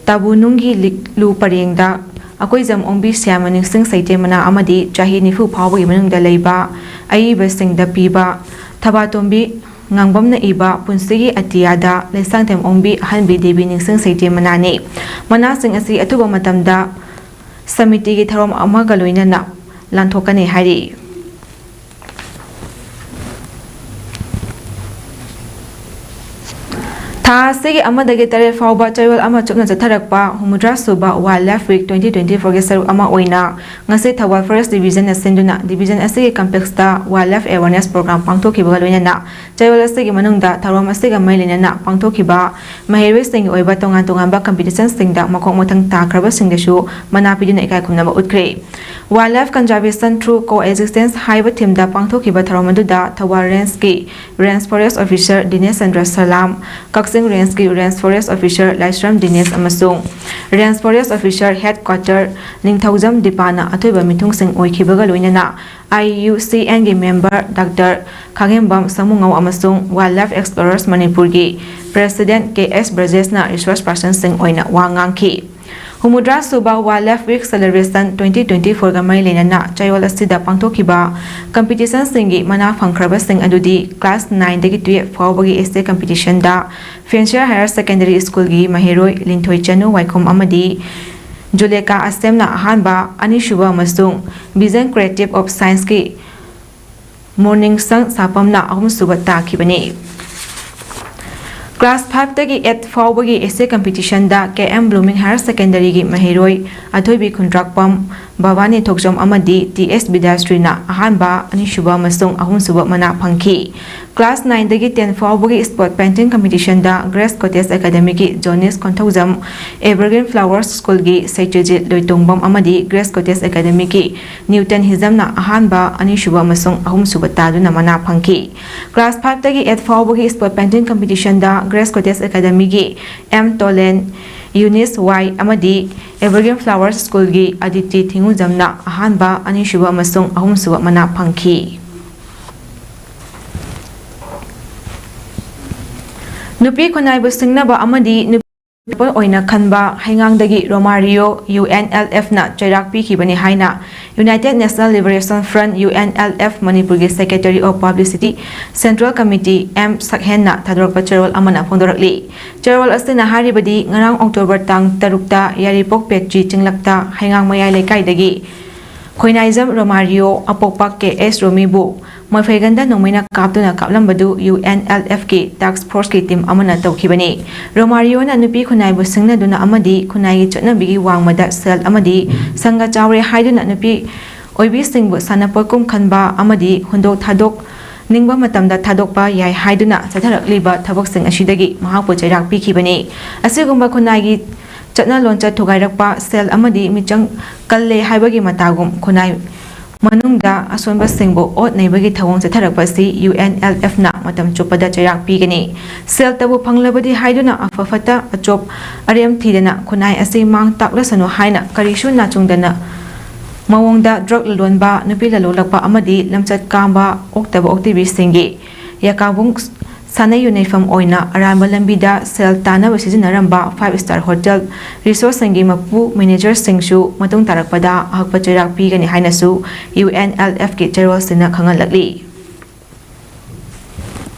ꯇꯥꯕꯨ ꯅꯨꯡꯒꯤ ꯂꯤꯛꯂꯨ ꯄꯔꯦꯡꯗ ꯑꯀꯣꯏꯖꯝ ꯑꯣꯡꯕꯤ ꯁ꯭ꯌꯥꯃ ꯅꯤꯡꯁꯤꯡ ꯁꯥꯍꯤꯇ꯭ꯌ ꯃꯅꯥ ꯑꯃꯗꯤ ꯆꯍꯤ ꯅꯤꯐꯨ ꯐꯥꯎꯕꯒꯤ ꯃꯅꯨꯡꯗ ꯂꯩꯕ ꯑꯏꯕꯁꯤꯡꯗ ꯄꯤꯕ ꯊꯕꯥꯇꯣꯝꯕꯤ ꯉꯥꯡꯕꯝꯅ ꯏꯕ ꯄꯨꯟꯁꯤꯒꯤ ꯑꯇꯤꯌꯥꯗ ꯂꯩꯁꯥꯡꯊꯦꯝ ꯑꯣꯡꯕꯤ ꯑꯍꯟꯕꯤ ꯗꯦꯕꯤ ꯅꯤꯡꯁꯤꯡ ꯁꯥꯍꯤꯇ꯭ꯌ ꯃꯅꯥꯅꯤ꯫ ꯃꯅꯥꯁꯤꯡ ꯑꯁꯤ ꯑꯊꯨꯕ ꯃꯇꯝꯗ ꯁꯃꯤꯇꯤꯒꯤ ꯊꯧꯔꯝ ꯑꯃꯒ ꯂꯣꯏꯅꯅ ꯂꯥꯟꯊꯣꯛꯀꯅꯤ ꯍꯥꯏꯔꯤ꯫ ꯊꯥ ꯑꯁꯤꯒꯤ ꯑꯃꯗꯒꯤ ꯇꯔꯦꯠ ꯐꯥꯎꯕ ꯆꯌꯣꯜ ꯑꯃ ꯆꯨꯞꯅ ꯆꯠꯊꯔꯛꯄ ꯍꯨꯝꯐꯨꯇꯔꯥ ꯁꯨꯕ Wildlife Week twenty twenty fourꯒꯤ ꯁꯔꯨꯛ ꯑꯃ ꯑꯣꯏꯅ ꯉꯁꯤ ꯊꯧꯕꯥꯜ Forest Divisionꯅ ꯁꯤꯟꯗꯨꯅ division ꯑꯁꯤꯒꯤ complexꯇ wildlife awareness program ꯄꯥꯡꯊꯣꯛꯈꯤꯕꯒ ꯂꯣꯏꯅꯅ ꯆꯌꯣꯜ ꯑꯁꯤꯒꯤ ꯃꯅꯨꯡꯗ ꯊꯧꯔꯝ ꯑꯁꯤꯒ ꯃꯔꯤ ꯂꯩꯅꯅ ꯄꯥꯡꯊꯣꯛꯈꯤꯕ ꯃꯍꯩꯔꯣꯏꯁꯤꯡꯒꯤ ꯑꯣꯏꯕ ꯇꯣꯉꯥꯟ ꯇꯣꯉꯥꯟꯕ competitionꯁꯤꯡꯗ ꯃꯈꯣꯡ ꯃꯊꯪ ꯇꯥꯈ꯭ꯔꯕꯁꯤꯡꯗꯁꯨ ꯃꯅꯥ ꯄꯤꯗꯨꯅ ꯏꯀꯥꯏ ꯈꯨꯝꯅꯕ ꯎꯠꯈ꯭ꯔꯦ꯫ Wildlife Conservation Through Coexistence ꯍꯥꯏꯕ themeꯗ ꯄꯥꯡꯊꯣꯛꯈꯤꯕ ꯊꯧꯔꯝ ꯑꯗꯨꯗ ꯊꯧꯕꯥꯜ Rangeꯀꯤ Range Forest Officer Dinesh Chandra Salam, Kakching Kakching ꯔꯦꯟꯖꯀꯤ range forest officer Laishram Dinesh ꯑꯃꯁꯨꯡ range forest officer head quarter Ningthoujam ꯗꯤꯄꯥꯅ ꯑꯊꯣꯏꯕ ꯃꯤꯊꯨꯡꯁꯤꯡ ꯑꯣꯏꯈꯤꯕꯒ ꯂꯣꯏꯅꯅ ꯑꯥꯏ ꯌꯨ ꯁꯤ ꯑꯦꯟꯒꯤ ꯃꯦꯝꯕꯔ ꯗꯥꯛꯇꯔ ꯈꯥꯉꯦꯝꯕꯝ ꯁꯥꯃꯨꯉꯧ ꯑꯃꯁꯨꯡ ꯋꯥꯏꯜꯗ ꯂꯥꯏꯐ ꯑꯦꯛꯁꯄ꯭ꯂꯣꯔꯔꯁ ꯃꯅꯤꯄꯨꯔꯒꯤ ꯄ꯭ꯔꯦꯁꯤꯗꯦꯟꯠ ꯀꯦ ꯑꯦꯁ ꯕ꯭ꯔꯖꯦꯁꯅ ꯔꯤꯁꯣꯔꯁ ꯄꯥꯔꯁꯟꯁꯤꯡ ꯑꯣꯏꯅ ꯋꯥ ꯉꯥꯡꯈꯤ꯫ ꯍꯨꯝꯐꯨꯇꯔꯥ ꯁꯨꯕ wildlife week celebration twenty twenty ꯐꯣꯔꯒ ꯃꯔꯤ ꯂꯩꯅꯅ ꯆꯌꯣꯜ ꯑꯁꯤꯗ ꯄꯥꯡꯊꯣꯛꯈꯤꯕ ꯀꯝꯄꯤꯇꯤꯁꯟꯁꯤꯡꯒꯤ ꯃꯅꯥ ꯐꯪꯈ꯭ꯔꯕꯁꯤꯡ ꯑꯗꯨꯗꯤ ꯀ꯭ꯂꯥꯁ ꯅꯥꯏꯟꯗꯒꯤ ꯇꯨꯌꯦꯜꯐ ꯐꯥꯎꯕꯒꯤ ꯑꯦꯁꯦ ꯀꯝꯄꯤꯇꯤꯁꯟꯗ ꯐꯦꯟꯁꯤꯌꯔ ꯍꯥꯌꯔ ꯁꯦꯀꯦꯟꯗꯔꯤ ꯁ꯭ꯀꯨꯜꯒꯤ ꯃꯍꯩꯔꯣꯏ ꯂꯤꯟꯊꯣꯏ ꯆꯅꯨ ꯋꯥꯏꯈꯣꯝ ꯑꯃꯗꯤ ꯖꯨꯂꯦꯀꯥ ꯑꯁꯦꯝꯅ ꯑꯍꯥꯟꯕ, ꯑꯅꯤꯁꯨꯕ ꯑꯃꯁꯨꯡ ꯚꯤꯖꯟ ꯀ꯭ꯔꯤꯌꯦꯇꯤꯚ ꯑꯣꯐ ꯁꯥꯏꯟꯁꯀꯤ ꯃꯣꯔꯅꯤꯡꯁꯪ ꯁꯥꯄꯝꯅ ꯑꯍꯨꯝꯁꯨꯕ ꯇꯥꯈꯤꯕꯅꯤ꯫ ꯀ꯭ꯂꯥꯁ ꯐꯥꯏꯚꯇꯒꯤ ꯑꯩꯠ ꯐꯥꯎꯕꯒꯤ ꯑꯦꯁꯦ ꯀꯝꯄꯤꯇꯤꯁꯟꯗ ꯀꯦ ꯑꯦꯝ ꯕ꯭ꯂꯨꯃꯤꯡ ꯍꯥꯌꯔ ꯁꯦꯀꯦꯟꯗꯔꯤꯒꯤ ꯃꯍꯩꯔꯣꯏ ꯑꯊꯣꯏꯕꯤ ꯈꯨꯟꯗ꯭ꯔꯥꯛꯄꯝ, ꯚꯕꯥꯅꯤ ꯊꯣꯛꯆꯣꯝ ꯑꯃꯗꯤ ꯇꯤ ꯑꯦꯁ ꯕꯤꯗ꯭ꯌꯥꯁ꯭ꯔꯤꯅ ꯑꯍꯥꯟꯕ, ꯑꯅꯤꯁꯨꯕ ꯑꯃꯁꯨꯡ ꯑꯍꯨꯝꯁꯨꯕ ꯃꯅꯥ ꯐꯪꯈꯤ꯫ ꯀ꯭ꯂꯥꯁ ꯅꯥꯏꯟꯗꯒꯤ ꯇꯦꯟ ꯐꯥꯎꯕꯒꯤ ꯁ꯭ꯄꯣꯠ ꯄꯦꯟꯇꯤꯡ ꯀꯝꯄꯤꯇꯤꯁꯟꯗ ꯒ꯭ꯔꯦꯁ ꯀꯣꯇꯦꯖ ꯑꯦꯀꯥꯗꯃꯤꯒꯤ ꯖꯣꯅꯤꯁ ꯈꯣꯟꯊꯧꯖꯝ, ꯑꯦꯚꯔꯒ꯭ꯔꯤꯟ ꯐ꯭ꯂꯥꯋꯔꯁ ꯁ꯭ꯀꯨꯜꯒꯤ ꯁꯩꯇ꯭ꯔꯖꯤꯠ ꯂꯣꯏꯇꯣꯡꯕꯝ ꯑꯃꯗꯤ ꯒ꯭ꯔꯦꯁ ꯀꯣꯇꯦꯖ ꯑꯦꯀꯥꯗꯃꯤꯒꯤ ꯅ꯭ꯌꯨꯇꯟ ꯍꯤꯖꯝꯅ ꯑꯍꯥꯟꯕ, ꯑꯅꯤꯁꯨꯕ ꯑꯃꯁꯨꯡ ꯑꯍꯨꯝꯁꯨꯕ ꯇꯥꯗꯨꯅ ꯃꯅꯥ ꯐꯪꯈꯤ꯫ ꯀ꯭ꯂꯥꯁ ꯐꯥꯏꯚꯇꯒꯤ ꯑꯩꯠ ꯐꯥꯎꯕꯒꯤ ꯁ꯭ꯄꯣꯠ ꯄꯦꯟꯇꯤꯡ ꯀꯝꯄꯤꯇꯤꯁꯟꯗ ꯒ꯭ꯔꯦꯁ ꯀꯣꯇꯦꯖ ꯑꯦꯀꯥꯗꯃꯤꯒꯤ ꯑꯦꯝ ꯇꯣꯂꯦꯟ, ꯌꯨꯅꯤꯁ ꯋꯥꯏ ꯑꯃꯗꯤ ꯑꯦꯚꯔꯒ꯭ꯔꯤꯟ ꯐ꯭ꯂꯥꯋꯔꯁ ꯁ꯭ꯀꯨꯜꯒꯤ ꯑꯗꯤꯇꯤ ꯊꯤꯉꯨꯖꯝꯅ ꯑꯍꯥꯟꯕ, ꯑꯅꯤꯁꯨꯕ ꯑꯃꯁꯨꯡ ꯑꯍꯨꯝꯁꯨꯕ ꯃꯅꯥ ꯐꯪꯈꯤ꯫ ꯅꯨꯄꯤ ꯈꯨꯟꯅꯥꯏꯕꯨ ꯁꯤꯡꯅꯕ ꯑꯃꯗꯤ ꯅꯨꯄꯤ ꯑꯣꯏꯅ ꯈꯟꯕ ꯍꯩꯉꯥꯡꯗꯒꯤ ꯔꯣꯃꯥꯔꯤꯌꯣ ꯌꯨ ꯑꯦꯟ ꯑꯦꯜ ꯑꯦꯐꯅ ꯆꯩꯔꯥꯛ ꯄꯤꯈꯤꯕꯅꯤ ꯍꯥꯏꯅ United National Liberation Front, U N L F, ꯃꯅꯤꯄꯨꯔꯒꯤ Secretary of Publicity, Central Committee M ꯁꯛꯍꯦꯟꯅ ꯊꯥꯗꯣꯔꯛꯄ ꯆꯦꯔꯣꯜ ꯑꯃꯅ ꯐꯣꯡꯗꯣꯔꯛꯂꯤ꯫ ꯆꯦꯔꯣꯜ ꯑꯁꯤꯅ ꯍꯥꯏꯔꯤꯕꯗꯤ ꯉꯔꯥꯡ ꯑꯣꯛꯇꯣꯕꯔ ꯇꯥꯡ ꯇꯔꯨꯛꯇ ꯌꯥꯏꯔꯤꯄꯣꯛ ꯄꯦꯇ꯭ꯔꯤ ꯆꯤꯡꯂꯛꯇ ꯍꯩꯉꯥꯡ ꯃꯌꯥꯏ ꯂꯩꯀꯥꯏꯗꯒꯤ ꯈꯣꯏꯅꯥꯏꯖꯝ ꯔꯣꯃꯥꯔꯤꯌꯣ ꯑꯄꯣꯛꯄ ꯀꯦ ꯑꯦꯁ ꯔꯣꯃꯤꯕꯨ ꯃꯣꯏꯐꯩꯒꯟꯗ ꯅꯣꯡꯃꯩꯅ ꯀꯥꯞꯇꯨꯅ ꯀꯥꯞꯂꯝꯕꯗꯨ ꯌꯨ ꯑꯦꯟ ꯑꯦꯜ ꯑꯦꯐꯀꯤ ꯇꯥꯛꯁ ꯐꯣꯔꯁꯀꯤ ꯇꯤꯝ ꯑꯃꯅ ꯇꯧꯈꯤꯕꯅꯤ꯫ ꯔꯣꯃꯥꯔꯤꯌꯣꯅ ꯅꯨꯄꯤ ꯈꯨꯟꯅꯥꯏꯕꯨ ꯁꯤꯡꯅꯗꯨꯅ ꯑꯃꯗꯤ ꯈꯨꯟꯅꯥꯏꯒꯤ ꯆꯠꯅꯕꯤꯒꯤ ꯋꯥꯡꯃꯗ ꯁꯦꯜ ꯑꯃꯗꯤ ꯁꯪꯒ ꯆꯥꯎꯔꯦ ꯍꯥꯏꯗꯨꯅ ꯅꯨꯄꯤ ꯑꯣꯏꯕꯤꯁꯤꯡꯕꯨ ꯁꯥꯟꯅꯄꯣꯠꯀꯨꯝ ꯈꯟꯕ ꯑꯃꯗꯤ ꯍꯨꯟꯗꯣꯛ ꯊꯥꯗꯣꯛ ꯅꯤꯡꯕ ꯃꯇꯝꯗ ꯊꯥꯗꯣꯛꯄ ꯌꯥꯏ ꯍꯥꯏꯗꯨꯅ ꯆꯠꯊꯔꯛꯂꯤꯕ ꯊꯕꯛꯁꯤꯡ ꯑꯁꯤꯗꯒꯤ ꯃꯍꯥꯛꯄꯨ ꯆꯩꯔꯥꯛ ꯄꯤꯈꯤꯕꯅꯤ꯫ ꯑꯁꯤꯒꯨꯝꯕ ꯈꯨꯟꯅꯥꯏꯒꯤ ꯆꯠꯅ ꯂꯣꯟꯆꯠ ꯊꯨꯒꯥꯏꯔꯛꯄ, ꯁꯦꯜ ꯑꯃꯗꯤ ꯃꯤꯆꯪ ꯀꯜꯂꯦ ꯍꯥꯏꯕꯒꯤ ꯃꯇꯥꯒꯨꯝ ꯈꯨꯟꯅꯥꯏ ꯃꯅꯨꯡꯗ ꯑꯁꯣꯟꯕꯁꯤꯡꯕꯨ ꯑꯣꯠ ꯅꯩꯕꯒꯤ ꯊꯧꯑꯣꯡ ꯆꯠꯊꯔꯛꯄ ꯑꯁꯤ UNLF ꯅ ꯃꯇꯝ ꯆꯨꯞꯄꯗ ꯆꯩꯔꯥꯛ ꯄꯤꯒꯅꯤ꯫ ꯁꯦꯜꯇꯕꯨ ꯐꯪꯂꯕꯗꯤ ꯍꯥꯏꯗꯨꯅ ꯑꯐ ꯐꯠꯇ ꯑꯆꯣꯞ ꯑꯔꯦꯝ ꯊꯤꯗꯅ ꯈꯨꯟꯅꯥꯏ ꯑꯁꯤ ꯃꯥꯡ ꯇꯥꯛꯂꯁꯅꯨ ꯍꯥꯏꯅ ꯀꯔꯤꯁꯨ ꯅꯥꯆꯨꯡꯗꯅ ꯃꯑꯣꯡꯗ drug ꯂꯂꯣꯟꯕ, ꯅꯨꯄꯤ ꯂꯂꯣꯜꯂꯛꯄ ꯑꯃꯗꯤ ꯂꯝꯆꯠ ꯀꯥꯡꯕ ꯑꯣꯛꯇꯕ ꯑꯣꯛꯇꯕꯤꯁꯤꯡꯒꯤ ꯌꯥꯀꯥꯕꯨꯡ ꯁꯥꯟꯅ ꯌꯨꯅꯩꯐꯝ ꯑꯣꯏꯅ ꯑꯔꯥꯟꯕ ꯂꯝꯕꯤꯗ ꯁꯦꯜ ꯇꯥꯟꯅꯕ ꯁꯤꯖꯤꯟꯅꯔꯝꯕ five star hotel resortꯁꯤꯡꯒꯤ ꯃꯄꯨ managerꯁꯤꯡꯁꯨ ꯃꯇꯨꯡ ꯇꯥꯔꯛꯄꯗ ꯑꯍꯛꯄ ꯆꯩꯔꯥꯛ ꯄꯤꯒꯅꯤ ꯍꯥꯏꯅꯁꯨ UNLFꯀꯤ ꯆꯦꯔꯣꯜꯁꯤꯡꯅ ꯈꯪꯍꯜꯂꯛꯂꯤ꯫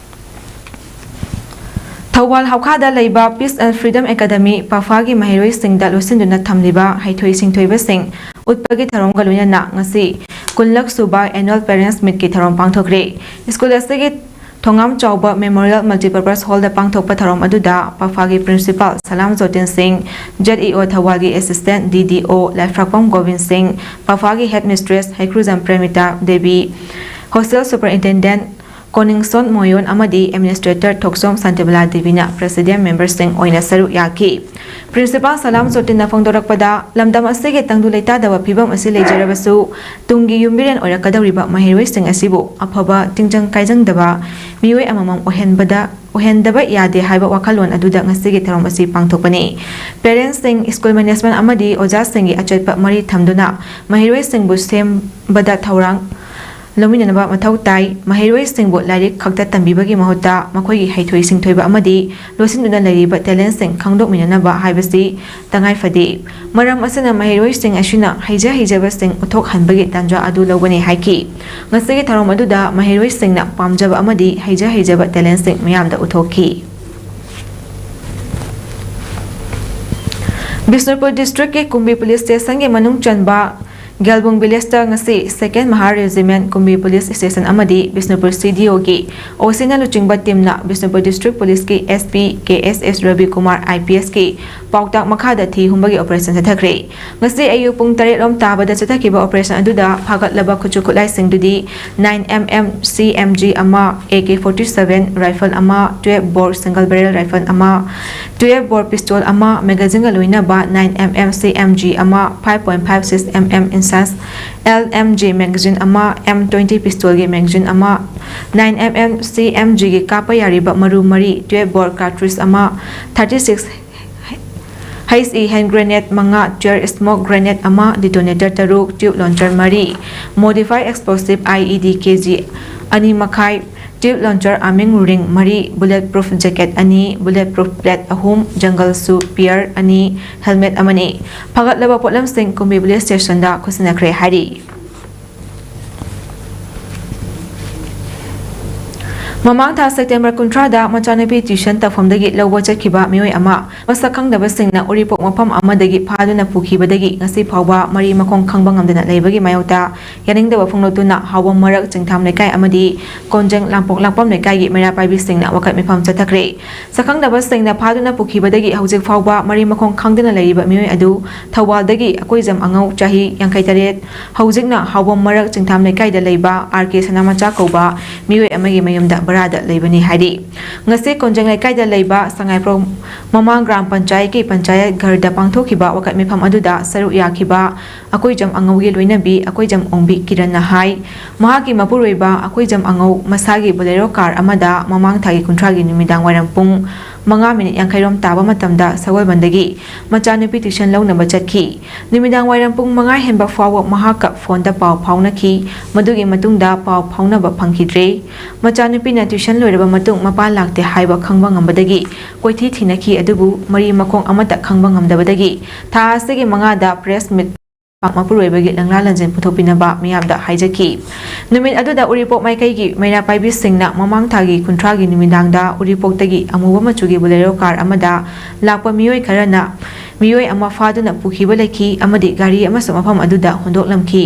ꯊꯧꯕꯥꯜ ꯍꯧꯈꯥꯗ ꯂꯩꯕ Peace and Freedom Academy ꯄꯐꯥꯒꯤ ꯃꯍꯩꯔꯣꯏꯁꯤꯡꯗ ꯂꯣꯠꯁꯤꯟꯗꯨꯅ ꯊꯝꯂꯤꯕ ꯍꯩꯊꯣꯏ ꯁꯤꯡꯊꯣꯏꯕꯁꯤꯡ ꯎꯠꯄꯒꯤ ꯊꯧꯔꯝꯒ ꯂꯣꯏꯅꯅ ꯉꯁꯤ ꯀꯨꯟꯂꯛ ꯁꯨꯕ annual parents meetꯀꯤ ꯊꯧꯔꯝ ꯄꯥꯡꯊꯣꯛꯈ꯭ꯔꯦ꯫ ꯁ꯭ꯀꯨꯜ ꯑꯁꯤꯒꯤ ꯊꯣꯉꯥꯝ ꯆꯥꯎꯕ Memorial Multipurpose Hallꯗ ꯄꯥꯡꯊꯣꯛꯄ ꯊꯧꯔꯝ ꯑꯗꯨꯗ ꯄꯐꯥꯒꯤ principal ꯁꯂꯥꯝ ꯖꯣꯇꯤꯟ ꯁꯤꯡ, ZEO ꯊꯧꯕꯥꯜꯒꯤ assistant DDO ꯂꯥꯏꯐ꯭ꯔꯥꯛꯄꯝ ꯒꯣꯕꯤꯟ ꯁꯤꯡ, ꯄꯐꯥꯒꯤ headmistress ꯍꯩꯀ꯭ꯔꯨꯖꯝ ꯄ꯭ꯔꯦꯃꯤꯇꯥ ꯗꯦꯕꯤ, hostel superintendent ꯀꯣꯅꯤꯡꯁꯣꯟ ꯃꯣꯌꯣꯟ ꯑꯃꯗꯤ administrator ꯊꯣꯛꯆꯣꯝ ꯁꯥꯟꯇꯤꯕꯂꯥ ꯗꯦꯕꯤꯅ president memberꯁꯤꯡ ꯑꯣꯏꯅ ꯁꯔꯨꯛ ꯌꯥꯈꯤ꯫ Principal ꯁꯂꯥꯝ ꯖꯣꯇꯤꯟꯅ ꯐꯣꯡꯗꯣꯔꯛꯄꯗ, ꯂꯝꯗꯝ ꯑꯁꯤꯒꯤ ꯇꯪꯗꯨ ꯂꯩꯇꯥꯗꯕ ꯐꯤꯕꯝ ꯑꯁꯤ ꯂꯩꯖꯔꯕꯁꯨ, ꯇꯨꯡꯒꯤ ꯌꯨꯝꯕꯤꯔꯦꯟ ꯑꯣꯏꯔꯛꯀꯗꯧꯔꯤꯕ ꯃꯍꯩꯔꯣꯏꯁꯤꯡ ꯑꯁꯤꯕꯨ ꯑꯐꯕ ꯇꯤꯡꯖꯪ ꯀꯥꯏꯖꯪꯗꯕ ꯃꯤꯑꯣꯏ ꯑꯃꯃꯝ ꯑꯣꯏꯍꯟꯕꯗ, ꯑꯣꯏꯍꯟꯗꯕ ꯌꯥꯗꯦ ꯍꯥꯏꯕ ꯋꯥꯈꯜꯂꯣꯟ ꯑꯗꯨꯗ ꯉꯁꯤꯒꯤ ꯊꯧꯔꯝ ꯑꯁꯤ ꯄꯥꯡꯊꯣꯛꯄꯅꯤ꯫ Parentsꯁꯤꯡ, school management ꯑꯃꯗꯤ ꯑꯣꯖꯥꯁꯤꯡꯒꯤ ꯑꯆꯠꯄ ꯃꯔꯤ ꯊꯝꯗꯨꯅ ꯃꯍꯩꯔꯣꯏꯁꯤꯡꯕꯨ ꯁꯦꯝꯕꯗ ꯊꯧꯔꯥꯡ ꯂꯧꯃꯤꯟꯅꯅꯕ ꯃꯊꯧ ꯇꯥꯏ꯫ ꯃꯍꯩꯔꯣꯏꯁꯤꯡꯕꯨ ꯂꯥꯏꯔꯤꯛ ꯈꯛꯇ ꯇꯝꯕꯤꯕꯒꯤ ꯃꯍꯨꯠꯇ ꯃꯈꯣꯏꯒꯤ ꯍꯩꯊꯣꯏ ꯁꯤꯡꯊꯣꯏꯕ ꯑꯃꯗꯤ ꯂꯣꯠꯁꯤꯟꯗꯨꯅ ꯂꯩꯔꯤꯕ talentꯁꯤꯡ ꯈꯪꯗꯣꯛꯃꯤꯟꯅꯅꯕ ꯍꯥꯏꯕꯁꯤ ꯇꯉꯥꯏ ꯐꯗꯦ꯫ ꯃꯔꯝ ꯑꯁꯤꯅ ꯃꯍꯩꯔꯣꯏꯁꯤꯡ ꯑꯁꯤꯅ ꯍꯩꯖ ꯍꯩꯖꯕꯁꯤꯡ ꯎꯠꯊꯣꯛꯍꯟꯕꯒꯤ ꯇꯥꯟꯖꯥ ꯑꯗꯨ ꯂꯧꯒꯅꯤ ꯍꯥꯏꯈꯤ꯫ ꯉꯁꯤꯒꯤ ꯊꯧꯔꯝ ꯑꯗꯨꯗ ꯃꯍꯩꯔꯣꯏꯁꯤꯡꯅ ꯄꯥꯝꯖꯕ ꯑꯃꯗꯤ ꯍꯩꯖ ꯍꯩꯖꯕ talentꯁꯤꯡ ꯃꯤꯌꯥꯝꯗ ꯎꯠꯊꯣꯛꯈꯤ꯫ ꯕꯤꯁꯅꯨꯄꯨꯔ districtꯀꯤ ꯀꯨꯝꯕꯤ police stationꯒꯤ ꯃꯅꯨꯡ ꯆꯟꯕ ꯒꯦꯜꯕꯨꯡ villageꯇ ꯉꯁꯤ Second Mahar Regiment ꯀꯨꯝꯕꯤ police station ꯑꯃꯗꯤ ꯕꯤꯁꯅꯨꯄꯨꯔ CDOꯒꯤ OCꯅ ꯂꯨꯆꯤꯡꯕ teamꯅ ꯕꯤꯁꯅꯨꯄꯨꯔ district policeꯀꯤ SP ꯀꯦ ꯑꯦꯁ ꯑꯦꯁ ꯔꯕꯤ ꯀꯨꯃꯥꯔ IPSꯀꯤ ꯄꯥꯎꯇꯥꯛ ꯃꯈꯥꯗ ꯊꯤ ꯍꯨꯝꯕꯒꯤ operation ꯆꯠꯊꯈ꯭ꯔꯦ꯫ ꯉꯁꯤ ꯑꯌꯨꯛ ꯄꯨꯡ ꯇꯔꯦꯠ ꯂꯣꯝ ꯇꯥꯕꯗ ꯆꯠꯊꯈꯤꯕ operation ꯑꯗꯨꯗ ꯐꯥꯒꯠꯂꯕ ꯈꯨꯠꯁꯨ ꯈꯨꯠꯂꯥꯏꯁꯤꯡꯗꯨꯗꯤ nine MM CMG ꯑꯃ, AK forty seven rifle ꯑꯃ, twelve bore single barrel rifle ꯑꯃ, twelve bore pistol ꯑꯃ, magazineꯒ ꯂꯣꯏꯅꯕ nine MM CMG ꯑꯃ, five point five six MM L M G magazine ꯑꯃ, ꯑꯦꯝ ꯇ꯭ꯋꯦꯟꯇꯤ ꯄꯤꯁꯇꯣꯜꯒꯤ ꯃꯦꯒꯥꯖꯤꯟ ꯑꯃ, nine M M C M ꯖꯤꯒꯤ ꯀꯥꯞꯄ ꯌꯥꯔꯤꯕ ꯃꯔꯨ ꯃꯔꯤ, ꯇꯨꯌꯦꯜꯞ ꯕꯣꯔ ꯀꯥꯔꯇ꯭ꯔꯤꯖ ꯑꯃ, thirty six H E hand grenade ꯃꯉꯥ, ꯇꯤꯌꯔ ꯁ꯭ꯃꯣꯛ ꯒ꯭ꯔꯦꯅꯦꯗ ꯑꯃ, ꯗꯤꯇꯣꯅꯦꯇꯔ ꯇꯔꯨꯛ, ꯇ꯭ꯌꯨꯕ ꯂꯣꯟꯆꯔ ꯃꯔꯤ, modify explosive I E D K G ꯑꯅꯤ ꯃꯈꯥꯏ, ꯇ꯭ꯌꯨꯕ ꯂꯣꯟꯆꯔ ꯑꯥꯔꯃꯤꯡ ꯔꯤꯡ ꯃꯔꯤ, ꯕꯨꯂꯦꯠ ꯄ꯭ꯔꯨꯐ ꯖꯦꯀꯦꯠ ꯑꯅꯤ, ꯕꯨꯂꯦꯠ ꯄ꯭ꯔꯨꯐ ꯄ꯭ꯂꯦꯠ ꯑꯍꯨꯝ, ꯖꯪꯒꯜ ꯁꯨ ꯄꯤꯌꯔ ꯑꯅꯤ, ꯍꯦꯜꯃꯦꯠ ꯑꯃꯅꯤ꯫ ꯐꯒꯠꯂꯕ ꯄꯣꯠꯂꯝꯁꯤꯡ ꯀꯨꯝꯕꯤ ꯄꯨꯂꯤꯁ ꯁ꯭ꯇꯦꯁꯟꯗ ꯈꯨꯠꯁꯤꯟꯅꯈ꯭ꯔꯦ ꯍꯥꯏꯔꯤ꯫ ꯃꯃꯥꯡ ꯊꯥ ꯁꯦꯞꯇꯦꯝꯕꯔ ꯀꯨꯟꯊ꯭ꯔꯥꯗ ꯃꯆꯥꯅꯨꯄꯤ ꯇ꯭ꯌꯨꯁꯟ ꯇꯧꯐꯝꯗꯒꯤ ꯂꯧꯕ ꯆꯠꯈꯤꯕ ꯃꯤꯑꯣꯏ ꯑꯃ ꯃꯁꯛ ꯈꯪꯗꯕꯁꯤꯡꯅ ꯎꯔꯤꯄꯣꯛ ꯃꯐꯝ ꯑꯃꯗꯒꯤ ꯐꯥꯗꯨꯅ ꯄꯨꯈꯤꯕꯗꯒꯤ ꯉꯁꯤ ꯐꯥꯎꯕ ꯃꯔꯤ ꯃꯈꯣꯡ ꯈꯪꯕ ꯉꯝꯗꯅ ꯂꯩꯕꯒꯤ ꯃꯥꯌꯣꯛꯇ ꯌꯥꯅꯤꯡꯗꯕ ꯐꯣꯡꯗꯣꯛꯇꯨꯅ ꯍꯥꯎꯕꯝ ꯃꯔꯛ ꯆꯤꯡꯊꯥꯝ ꯂꯩꯀꯥꯏ ꯑꯃꯗꯤ ꯀꯣꯟꯖꯦꯡ ꯂꯥꯡꯄꯣꯛ ꯂꯥꯛꯄꯝ ꯂꯩꯀꯥꯏꯒꯤ ꯃꯩꯔꯥ ꯄꯥꯏꯕꯤꯁꯤꯡꯅ ꯋꯥꯀꯠ ꯃꯤꯐꯝ ꯆꯠꯊꯈ꯭ꯔꯦ꯫ ꯁꯛꯈꯪꯗꯕꯁꯤꯡꯅ ꯐꯥꯗꯨꯅ ꯄꯨꯈꯤꯕꯗꯒꯤ ꯍꯧꯖꯤꯛ ꯐꯥꯎꯕ ꯃꯔꯤ ꯃꯈꯣꯡ ꯈꯪꯗꯅ ꯂꯩꯔꯤꯕ ꯃꯤꯑꯣꯏ ꯑꯗꯨ ꯊꯧꯕꯥꯜꯗꯒꯤ ꯑꯀꯣꯏꯖꯝ ꯑꯉꯧ, ꯆꯍꯤ ꯌꯥꯡꯈꯩ ꯇꯔꯦꯠ, ꯍꯧꯖꯤꯛꯅ ꯍꯥꯎꯕꯝ ꯃꯔꯛ ꯆꯤꯡꯊꯥꯝ ꯂꯩꯀꯥꯏꯗ ꯂꯩꯕ ꯑꯥꯔ ꯀꯦ ꯁꯅꯥꯃꯆꯥ ꯀꯧꯕ ꯃꯤꯑꯣꯏ ꯑꯃꯒꯤ ꯃꯌꯨꯝꯗ ꯚꯔꯥꯗ ꯂꯩꯕꯅꯤ ꯍꯥꯏꯔꯤ꯫ ꯉꯁꯤ ꯀꯣꯟꯖꯦꯡ ꯂꯩꯀꯥꯏꯗ ꯂꯩꯕ ꯁꯉꯥꯏꯄ꯭ꯔꯧ ꯃꯃꯥꯡ ꯒ꯭ꯔꯥꯝ ꯄꯟꯆꯥꯌꯠꯀꯤ ꯄꯟꯆꯥꯌꯠ ꯘꯔꯗ ꯄꯥꯡꯊꯣꯛꯈꯤꯕ ꯋꯥꯀꯠ ꯃꯤꯐꯝ ꯑꯗꯨꯗ ꯁꯔꯨꯛ ꯌꯥꯈꯤꯕ ꯑꯀꯣꯏꯖꯝ ꯑꯉꯧꯒꯤ ꯂꯣꯏꯅꯕꯤ ꯑꯀꯣꯏꯖꯝ ꯑꯣꯡꯕꯤ ꯀꯤꯔꯟꯅ ꯍꯥꯏ, ꯃꯍꯥꯛꯀꯤ ꯃꯄꯨꯔꯣꯏꯕ ꯑꯀꯣꯏꯖꯝ ꯑꯉꯧ ꯃꯁꯥꯒꯤ ꯕꯣꯂꯦꯔꯣ ꯀꯥꯔ ꯑꯃꯗ ꯃꯃꯥꯡ ꯊꯥꯒꯤ ꯀꯨꯟꯊ꯭ꯔꯥꯒꯤ ꯅꯨꯃꯤꯗꯥꯡ ꯋꯥꯏꯔꯝ ꯄꯨꯡ ꯃꯉꯥ ꯃꯤꯅꯤꯠ ꯌꯥꯡꯈꯩꯔꯣꯝ ꯇꯥꯕ ꯃꯇꯝꯗ ꯁꯒꯣꯜꯕꯟꯗꯒꯤ ꯃꯆꯥꯅꯨꯄꯤ ꯇ꯭ꯌꯨꯁꯟ ꯂꯧꯅꯕ ꯆꯠꯈꯤ꯫ ꯅꯨꯃꯤꯗꯥꯡ ꯋꯥꯏꯔꯝ ꯄꯨꯡ ꯃꯉꯥ ꯍꯦꯟꯕ ꯐꯥꯎꯕ ꯃꯍꯥꯛꯀ ꯐꯣꯟꯗ ꯄꯥꯎ ꯐꯥꯎꯅꯈꯤ꯫ ꯃꯗꯨꯒꯤ ꯃꯇꯨꯡꯗ ꯄꯥꯎ ꯐꯥꯎꯅꯕ ꯐꯪꯈꯤꯗ꯭ꯔꯦ꯫ ꯃꯆꯥꯅꯨꯄꯤꯅ ꯇ꯭ꯌꯨꯁꯟ ꯂꯣꯏꯔꯕ ꯃꯇꯨꯡ ꯃꯄꯥ ꯂꯥꯛꯇꯦ ꯍꯥꯏꯕ ꯈꯪꯕ ꯉꯝꯕꯗꯒꯤ ꯀꯣꯏꯊꯤ ꯊꯤꯅꯈꯤ, ꯑꯗꯨꯕꯨ ꯃꯔꯤ ꯃꯈꯣꯡ ꯑꯃꯠꯇ ꯈꯪꯕ ꯉꯝꯗꯕꯗꯒꯤ ꯊꯥ ꯑꯁꯤꯒꯤ ꯃꯉꯥꯗ ꯄ꯭ꯔꯦꯁ ꯃꯤꯠ ꯃꯄꯨꯔꯣꯏꯕꯒꯤ ꯂꯪꯂꯥ ꯂꯪꯖꯦꯜ ꯄꯨꯊꯣꯛꯄꯤꯅꯕ ꯃꯤꯌꯥꯝꯗ ꯍꯥꯏꯖꯈꯤ꯫ ꯅꯨꯃꯤꯠ ꯑꯗꯨꯗ ꯎꯔꯤꯄꯣꯛ ꯃꯥꯏꯀꯩꯒꯤ ꯃꯩꯔꯥ ꯄꯥꯏꯕꯤꯁꯤꯡꯅ ꯃꯃꯥꯡ ꯊꯥꯒꯤ ꯀꯨꯟꯊ꯭ꯔꯥꯒꯤ ꯅꯨꯃꯤꯗꯥꯡꯗ ꯎꯔꯤꯄꯣꯛꯇꯒꯤ ꯑꯃꯨꯕ ꯃꯆꯨꯒꯤ ꯕꯣꯂꯦꯔꯣ ꯀꯥꯔ ꯑꯃꯗ ꯂꯥꯛꯄ ꯃꯤꯑꯣꯏ ꯈꯔꯅ ꯃꯤꯑꯣꯏ ꯑꯃ ꯐꯥꯗꯨꯅ ꯄꯨꯈꯤꯕ ꯂꯩꯈꯤ ꯑꯃꯗꯤ ꯒꯥꯔꯤ ꯑꯃꯁꯨ ꯃꯐꯝ ꯑꯗꯨꯗ ꯍꯨꯟꯗꯣꯛꯂꯝꯈꯤ꯫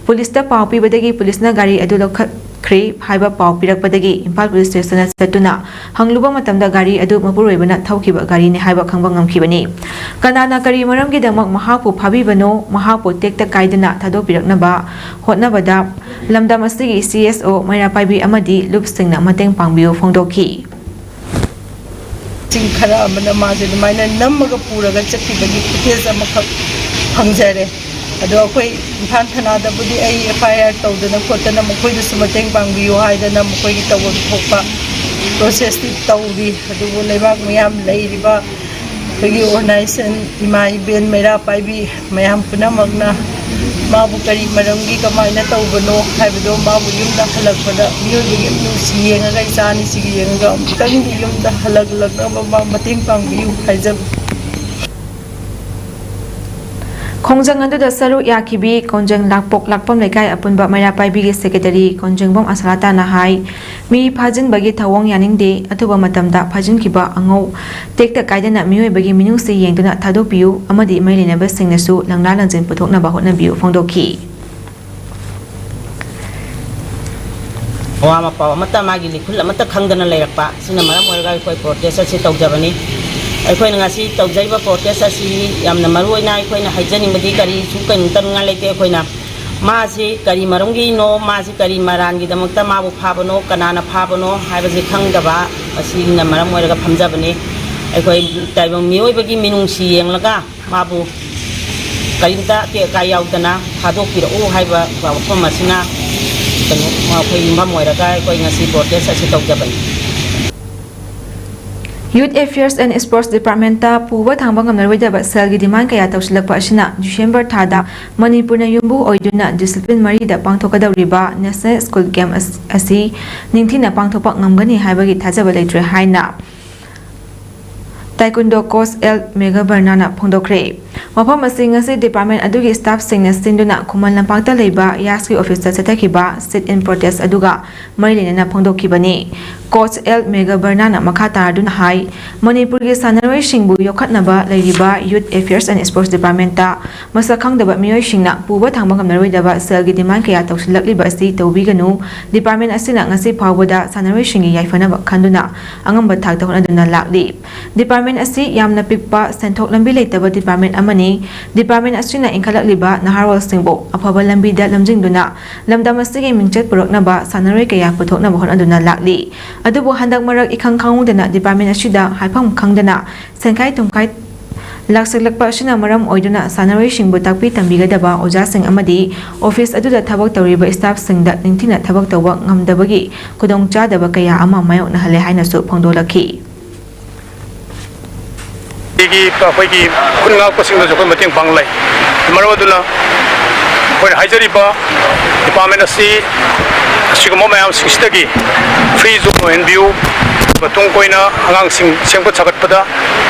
ꯄꯨꯂꯤꯁꯇ ꯄꯥꯎ ꯄꯤꯕꯗꯒꯤ ꯄꯨꯂꯤꯁꯅ ꯒꯥꯔꯤ ꯑꯗꯨ ꯂꯧꯈꯠꯈ꯭ꯔꯦ ꯍꯥꯏꯕ ꯄꯥꯎ ꯄꯤꯔꯛꯄꯗꯒꯤ ꯏꯝꯐꯥꯜ ꯄꯨꯂꯤꯁ ꯁ꯭ꯇꯦꯁꯟꯗ ꯆꯠꯇꯨꯅ ꯍꯪꯂꯨꯕ ꯃꯇꯝꯗ ꯒꯥꯔꯤ ꯑꯗꯨ ꯃꯄꯨꯔꯣꯏꯕꯅ ꯊꯧꯈꯤꯕ ꯒꯥꯔꯤꯅꯤ ꯍꯥꯏꯕ ꯈꯪꯕ ꯉꯝꯈꯤꯕꯅꯤ꯫ ꯀꯅꯥꯅ ꯀꯔꯤ ꯃꯔꯝꯒꯤꯗꯃꯛ ꯃꯍꯥꯛꯄꯨ ꯐꯥꯕꯤꯕꯅꯣ, ꯃꯍꯥꯛꯄꯨ ꯇꯦꯛꯇ ꯀꯥꯏꯗꯅ ꯊꯥꯗꯣꯛꯄꯤꯔꯛꯅꯕ ꯍꯣꯠꯅꯕꯗ ꯂꯝꯗꯝ ꯑꯁꯤꯒꯤ ꯁꯤ ꯑꯦꯁ ꯑꯣ ꯃꯩꯔꯥ ꯄꯥꯏꯕꯤ ꯑꯃꯗꯤ ꯂꯨꯞꯁꯤꯡꯅ ꯃꯇꯦꯡ ꯄꯥꯡꯕꯤꯌꯨ ꯐꯣꯡꯗꯣꯛꯈꯤ꯫ ꯆꯤꯡ ꯈꯔ ꯑꯃꯅ ꯃꯥꯁꯦ ꯑꯗꯨꯃꯥꯏꯅ ꯅꯝꯃꯒ ꯄꯨꯔꯒ ꯆꯠꯈꯤꯕꯒꯤ ꯐꯨꯇꯦꯖ ꯑꯃꯈꯛ ꯐꯪꯖꯔꯦ꯫ ꯑꯗꯣ ꯑꯩꯈꯣꯏ ꯏꯝꯐꯥꯜ ꯊꯅꯥꯗꯕꯨꯗꯤ ꯑꯩ ꯑꯦꯐ ꯑꯥꯏ ꯑꯥꯔ ꯇꯧꯗꯅ ꯈꯣꯠꯇꯅ ꯃꯈꯣꯏꯗꯁꯨ ꯃꯇꯦꯡ ꯄꯥꯡꯕꯤꯌꯨ ꯍꯥꯏꯗꯅ ꯃꯈꯣꯏꯒꯤ ꯇꯧꯐꯝ ꯊꯣꯛꯄ ꯄ꯭ꯔꯣꯁꯦꯁꯇꯤ ꯇꯧꯔꯤ꯫ ꯑꯗꯨꯕꯨ ꯂꯩꯕꯥꯛ ꯃꯤꯌꯥꯝ ꯂꯩꯔꯤꯕ ꯑꯩꯈꯣꯏꯒꯤ ꯑꯣꯔꯒꯅꯥꯏꯖꯦꯁꯟ ꯏꯃꯥ ꯏꯕꯦꯟ ꯃꯩꯔꯥ ꯄꯥꯏꯕꯤ ꯃꯌꯥꯝ ꯄꯨꯝꯅꯃꯛꯅ ꯃꯥꯕꯨ ꯀꯔꯤ ꯃꯔꯝꯒꯤ ꯀꯃꯥꯏꯅ ꯇꯧꯕꯅꯣ ꯍꯥꯏꯕꯗꯣ ꯃꯥꯕꯨ ꯌꯨꯝꯗ ꯍꯜꯂꯛꯄꯗ ꯃꯤꯑꯣꯏꯕꯒꯤ ꯅꯨꯡꯁꯤ ꯌꯦꯡꯉꯒ ꯏꯆꯥ ꯑꯅꯤꯁꯤꯒꯤ ꯌꯦꯡꯉꯒ ꯑꯃꯨꯛꯇꯪꯗꯤ ꯌꯨꯝꯗ ꯍꯜꯂꯛꯂꯛꯅꯕ ꯃꯥ ꯃꯇꯦꯡ ꯄꯥꯡꯕꯤꯌꯨ ꯍꯥꯏꯖꯕ꯫ ꯈꯣꯡꯖꯪ ꯑꯗꯨꯗ ꯁꯔꯨꯛ ꯌꯥꯈꯤꯕꯤ ꯀꯣꯟꯖꯪ ꯂꯥꯛꯄꯣꯛ ꯂꯥꯛꯄꯝ ꯂꯩꯀꯥꯏ ꯑꯄꯨꯟꯕ ꯃꯩꯔꯥ ꯄꯥꯏꯕꯤꯒꯤ ꯁꯦꯀ꯭ꯔꯦꯇꯔꯤ ꯀꯣꯟꯖꯪꯕꯝ ꯑꯁꯂꯥꯇꯥꯅ ꯍꯥꯏ, ꯃꯤ ꯐꯥꯖꯤꯟꯕꯒꯤ ꯊꯧꯑꯣꯡ ꯌꯥꯅꯤꯡꯗꯦ, ꯑꯊꯨꯕ ꯃꯇꯝꯗ ꯐꯥꯖꯤꯟꯈꯤꯕ ꯑꯉꯧ ꯇꯦꯛꯇ ꯀꯥꯏꯗꯅ ꯃꯤꯑꯣꯏꯕꯒꯤ ꯃꯤꯅꯨꯡꯁꯤ ꯌꯦꯡꯗꯨꯅ ꯊꯥꯗꯣꯛꯄꯤꯌꯨ ꯑꯃꯗꯤ ꯃꯔꯤ ꯂꯩꯅꯕꯁꯤꯡꯅꯁꯨ ꯂꯪꯂꯥ ꯂꯪꯖꯤꯟ ꯄꯨꯊꯣꯛꯅꯕ ꯍꯣꯠꯅꯕꯤꯌꯨ ꯐꯣꯡꯗꯣꯛꯈꯤ꯫ ꯑꯋꯥ ꯃꯄꯥꯎ ꯑꯃꯠꯇ, ꯃꯥꯒꯤ ꯂꯤꯈꯨꯜ ꯑꯃꯠꯇ ꯈꯪꯗꯅ ꯂꯩꯔꯛꯄ ꯑꯁꯤꯅ ꯃꯔꯝ ꯑꯣꯏꯔꯒ ꯑꯩꯈꯣꯏ ꯄ꯭ꯔꯣꯇꯦꯁ ꯑꯁꯤ ꯇꯧꯖꯕꯅꯤ꯫ ꯑꯩꯈꯣꯏꯅ ꯉꯁꯤ ꯇꯧꯖꯔꯤꯕ ꯄ꯭ꯔꯣꯇꯦꯁ ꯑꯁꯤ ꯌꯥꯝꯅ ꯃꯔꯨ ꯑꯣꯏꯅ ꯑꯩꯈꯣꯏꯅ ꯍꯥꯏꯖꯅꯤꯡꯕꯗꯤ ꯀꯔꯤꯁꯨ ꯀꯩꯅꯣ ꯇꯧꯅꯤꯡꯉꯥꯏ ꯂꯩꯇꯦ꯫ ꯑꯩꯈꯣꯏꯅ ꯃꯥꯁꯤ ꯀꯔꯤ ꯃꯔꯝꯒꯤꯅꯣ, ꯃꯥꯁꯤ ꯀꯔꯤ ꯃꯔꯥꯟꯒꯤꯗꯃꯛꯇ ꯃꯥꯕꯨ ꯐꯥꯕꯅꯣ, ꯀꯅꯥꯅ ꯐꯥꯕꯅꯣ ꯍꯥꯏꯕꯁꯤ ꯈꯪꯗꯕ ꯑꯁꯤꯅ ꯃꯔꯝ ꯑꯣꯏꯔꯒ ꯐꯝꯖꯕꯅꯤ꯫ ꯑꯩꯈꯣꯏ ꯇꯥꯏꯕꯪ ꯃꯤꯑꯣꯏꯕꯒꯤ ꯃꯤꯅꯨꯡꯁꯤ ꯌꯦꯡꯂꯒ ꯃꯥꯕꯨ ꯀꯔꯤꯝꯇ ꯑꯇꯦꯛ ꯑꯀꯥꯏ ꯌꯥꯎꯗꯅ ꯊꯥꯗꯣꯛꯄꯤꯔꯛꯎ ꯍꯥꯏꯕ ꯋꯥꯐꯝ ꯑꯁꯤꯅ ꯀꯩꯅꯣ ꯑꯩꯈꯣꯏ ꯌꯨꯝꯐꯝ ꯑꯣꯏꯔꯒ ꯑꯩꯈꯣꯏ ꯉꯁꯤ ꯄ꯭ꯔꯣꯇꯦꯁ ꯑꯁꯤ ꯇꯧꯖꯕꯅꯤ꯫ Youth Affairs and Sports Departmentꯇ ꯄꯨꯕ ꯊꯥꯡꯕ ꯉꯝꯂꯔꯣꯏꯗꯕ ꯁꯦꯜꯒꯤ demand ꯀꯌꯥ ꯇꯧꯁꯤꯜꯂꯛꯄ ꯑꯁꯤꯅ December ꯊꯥꯗ ꯃꯅꯤꯄꯨꯔꯅ ꯌꯨꯝꯕꯨ ꯑꯣꯏꯗꯨꯅ discipline ꯃꯔꯤꯗ ꯄꯥꯡꯊꯣꯛꯀꯗꯧꯔꯤꯕ National School Game ꯑꯁꯤ ꯅꯤꯡꯊꯤꯅ ꯄꯥꯡꯊꯣꯛꯄ ꯉꯝꯒꯅꯤ ꯍꯥꯏꯕꯒꯤ ꯊꯥꯖꯕ ꯂꯩꯇ꯭ꯔꯦ ꯍꯥꯏꯅ Taekwondo coach ꯑꯦꯜ ꯃꯦꯘꯕꯔꯅꯥꯅ ꯐꯣꯡꯗꯣꯛꯈ꯭ꯔꯦ꯫ ꯋꯥꯐꯝ ꯑꯁꯤ ꯉꯁꯤ department ꯑꯗꯨꯒꯤ staffꯁꯤꯡꯅ ꯁꯤꯟꯗꯨꯅ ꯈꯨꯃꯟ ꯂꯝꯄꯥꯛꯇ ꯂꯩꯕ ꯌꯥꯁꯀꯤ officeꯇ ꯆꯠꯊꯈꯤꯕ sit-in protest ꯑꯗꯨꯒ ꯃꯔꯤ ꯂꯩꯅꯅ ꯐꯣꯡꯗꯣꯛꯈꯤꯕꯅꯤ꯫ Coach ꯑꯦꯜ ꯃꯦꯘꯕꯔꯅꯥꯅ ꯃꯈꯥ ꯇꯥꯔꯗꯨꯅ ꯍꯥꯏ, ꯃꯅꯤꯄꯨꯔꯒꯤ ꯁꯥꯟꯅꯔꯣꯏꯁꯤꯡꯕꯨ ꯌꯣꯛꯈꯠꯅꯕ ꯂꯩꯔꯤꯕ Youth Affairs and Sports Departmentꯇ ꯃꯁꯛ ꯈꯪꯗꯕ ꯃꯤꯑꯣꯏꯁꯤꯡꯅ ꯄꯨꯕ ꯊꯥꯡꯕ ꯉꯝꯂꯔꯣꯏꯗꯕ ꯁꯦꯜꯒꯤ demand ꯀꯌꯥ ꯇꯧꯁꯤꯜꯂꯛꯂꯤꯕ ꯑꯁꯤ ꯇꯧꯕꯤꯒꯅꯨ꯫ Department ꯑꯁꯤꯅ ꯉꯁꯤ ꯐꯥꯎꯕꯗ ꯁꯥꯟꯅꯔꯣꯏꯁꯤꯡꯒꯤ ꯌꯥꯏꯐꯅꯕ ꯈꯟꯗꯨꯅ ꯑꯉꯝꯕ ꯊꯥꯛꯇ ꯍꯣꯠꯅꯗꯨꯅ ꯂꯥꯛꯂꯤ꯫ Department ꯑꯁꯤ ꯌꯥꯝꯅ ꯄꯤꯛꯄ, ꯁꯦꯟꯊꯣꯛ ꯂꯝꯕꯤ ꯂꯩꯇꯕ department ꯑꯃꯅꯤ꯫ Department ꯑꯁꯤꯅ ꯏꯟꯈꯠꯂꯛꯂꯤꯕ ꯅꯍꯥꯔꯣꯜꯁꯤꯡꯕꯨ ꯑꯐꯕ ꯂꯝꯕꯤꯗ ꯂꯝꯖꯤꯡꯗꯨꯅ ꯂꯝꯗꯝ ꯑꯁꯤꯒꯤ ꯃꯤꯡꯆꯠ ꯄꯨꯔꯛꯅꯕ ꯁꯥꯟꯅꯔꯣꯏ ꯀꯌꯥ ꯄꯨꯊꯣꯛꯅꯕ ꯍꯣꯠꯅꯗꯨꯅ ꯂꯥꯛꯂꯤ꯫ ꯑꯗꯨꯕꯨ ꯍꯟꯗꯛ ꯃꯔꯛ ꯏꯈꯪ ꯈꯪꯍꯧꯗꯅ department ꯑꯁꯤꯗ ꯍꯥꯏꯐꯝ ꯈꯪꯗꯅ ꯁꯦꯟꯈꯥꯏ ꯊꯨꯝꯈꯥꯏ ꯂꯥꯛꯁꯤꯜꯂꯛꯄ ꯑꯁꯤꯅ ꯃꯔꯝ ꯑꯣꯏꯗꯨꯅ ꯁꯥꯟꯅꯔꯣꯏꯁꯤꯡꯕꯨ ꯇꯥꯛꯄꯤ ꯇꯝꯕꯤꯒꯗꯕ ꯑꯣꯖꯥꯁꯤꯡ ꯑꯃꯗꯤ ꯑꯣꯐꯤꯁ ꯑꯗꯨꯗ ꯊꯕꯛ ꯇꯧꯔꯤꯕ ꯁ꯭ꯇꯥꯐꯁꯤꯡꯗ ꯅꯤꯡꯊꯤꯅ ꯊꯕꯛ ꯇꯧꯕ ꯉꯝꯗꯕꯒꯤ ꯈꯨꯗꯣꯡꯆꯥꯗꯕ ꯀꯌꯥ ꯑꯃ ꯃꯥꯌꯣꯛꯅꯍꯜꯂꯦ ꯍꯥꯏꯅꯁꯨ ꯐꯣꯡꯗꯣꯛꯂꯛꯈꯤ꯫ ꯑꯩꯒꯤ ꯑꯩꯈꯣꯏꯒꯤ ꯈꯨꯟ ꯉꯥꯛꯄꯁꯤꯡꯗꯁꯨ ꯑꯩꯈꯣꯏ ꯃꯇꯦꯡ ꯄꯥꯡꯕ ꯂꯩ꯫ ꯃꯔꯝ ꯑꯗꯨꯅ ꯑꯩꯈꯣꯏꯅ ꯍꯥꯏꯖꯔꯤꯕ ꯗꯤꯄꯥꯔꯠꯃꯦꯟ ꯑꯁꯤ ꯑꯁꯤꯒꯨꯝꯕ ꯃꯌꯥꯝꯁꯤꯡꯁꯤꯗꯒꯤ ꯐ꯭ꯔꯤ ꯖꯣꯟ ꯑꯣꯏꯍꯟꯕꯤꯌꯨ꯫ ꯃꯇꯨꯡ ꯀꯣꯏꯅ ꯑꯉꯥꯡꯁꯤꯡ ꯁꯦꯝꯒꯠ ꯁꯥꯒꯠꯄꯗ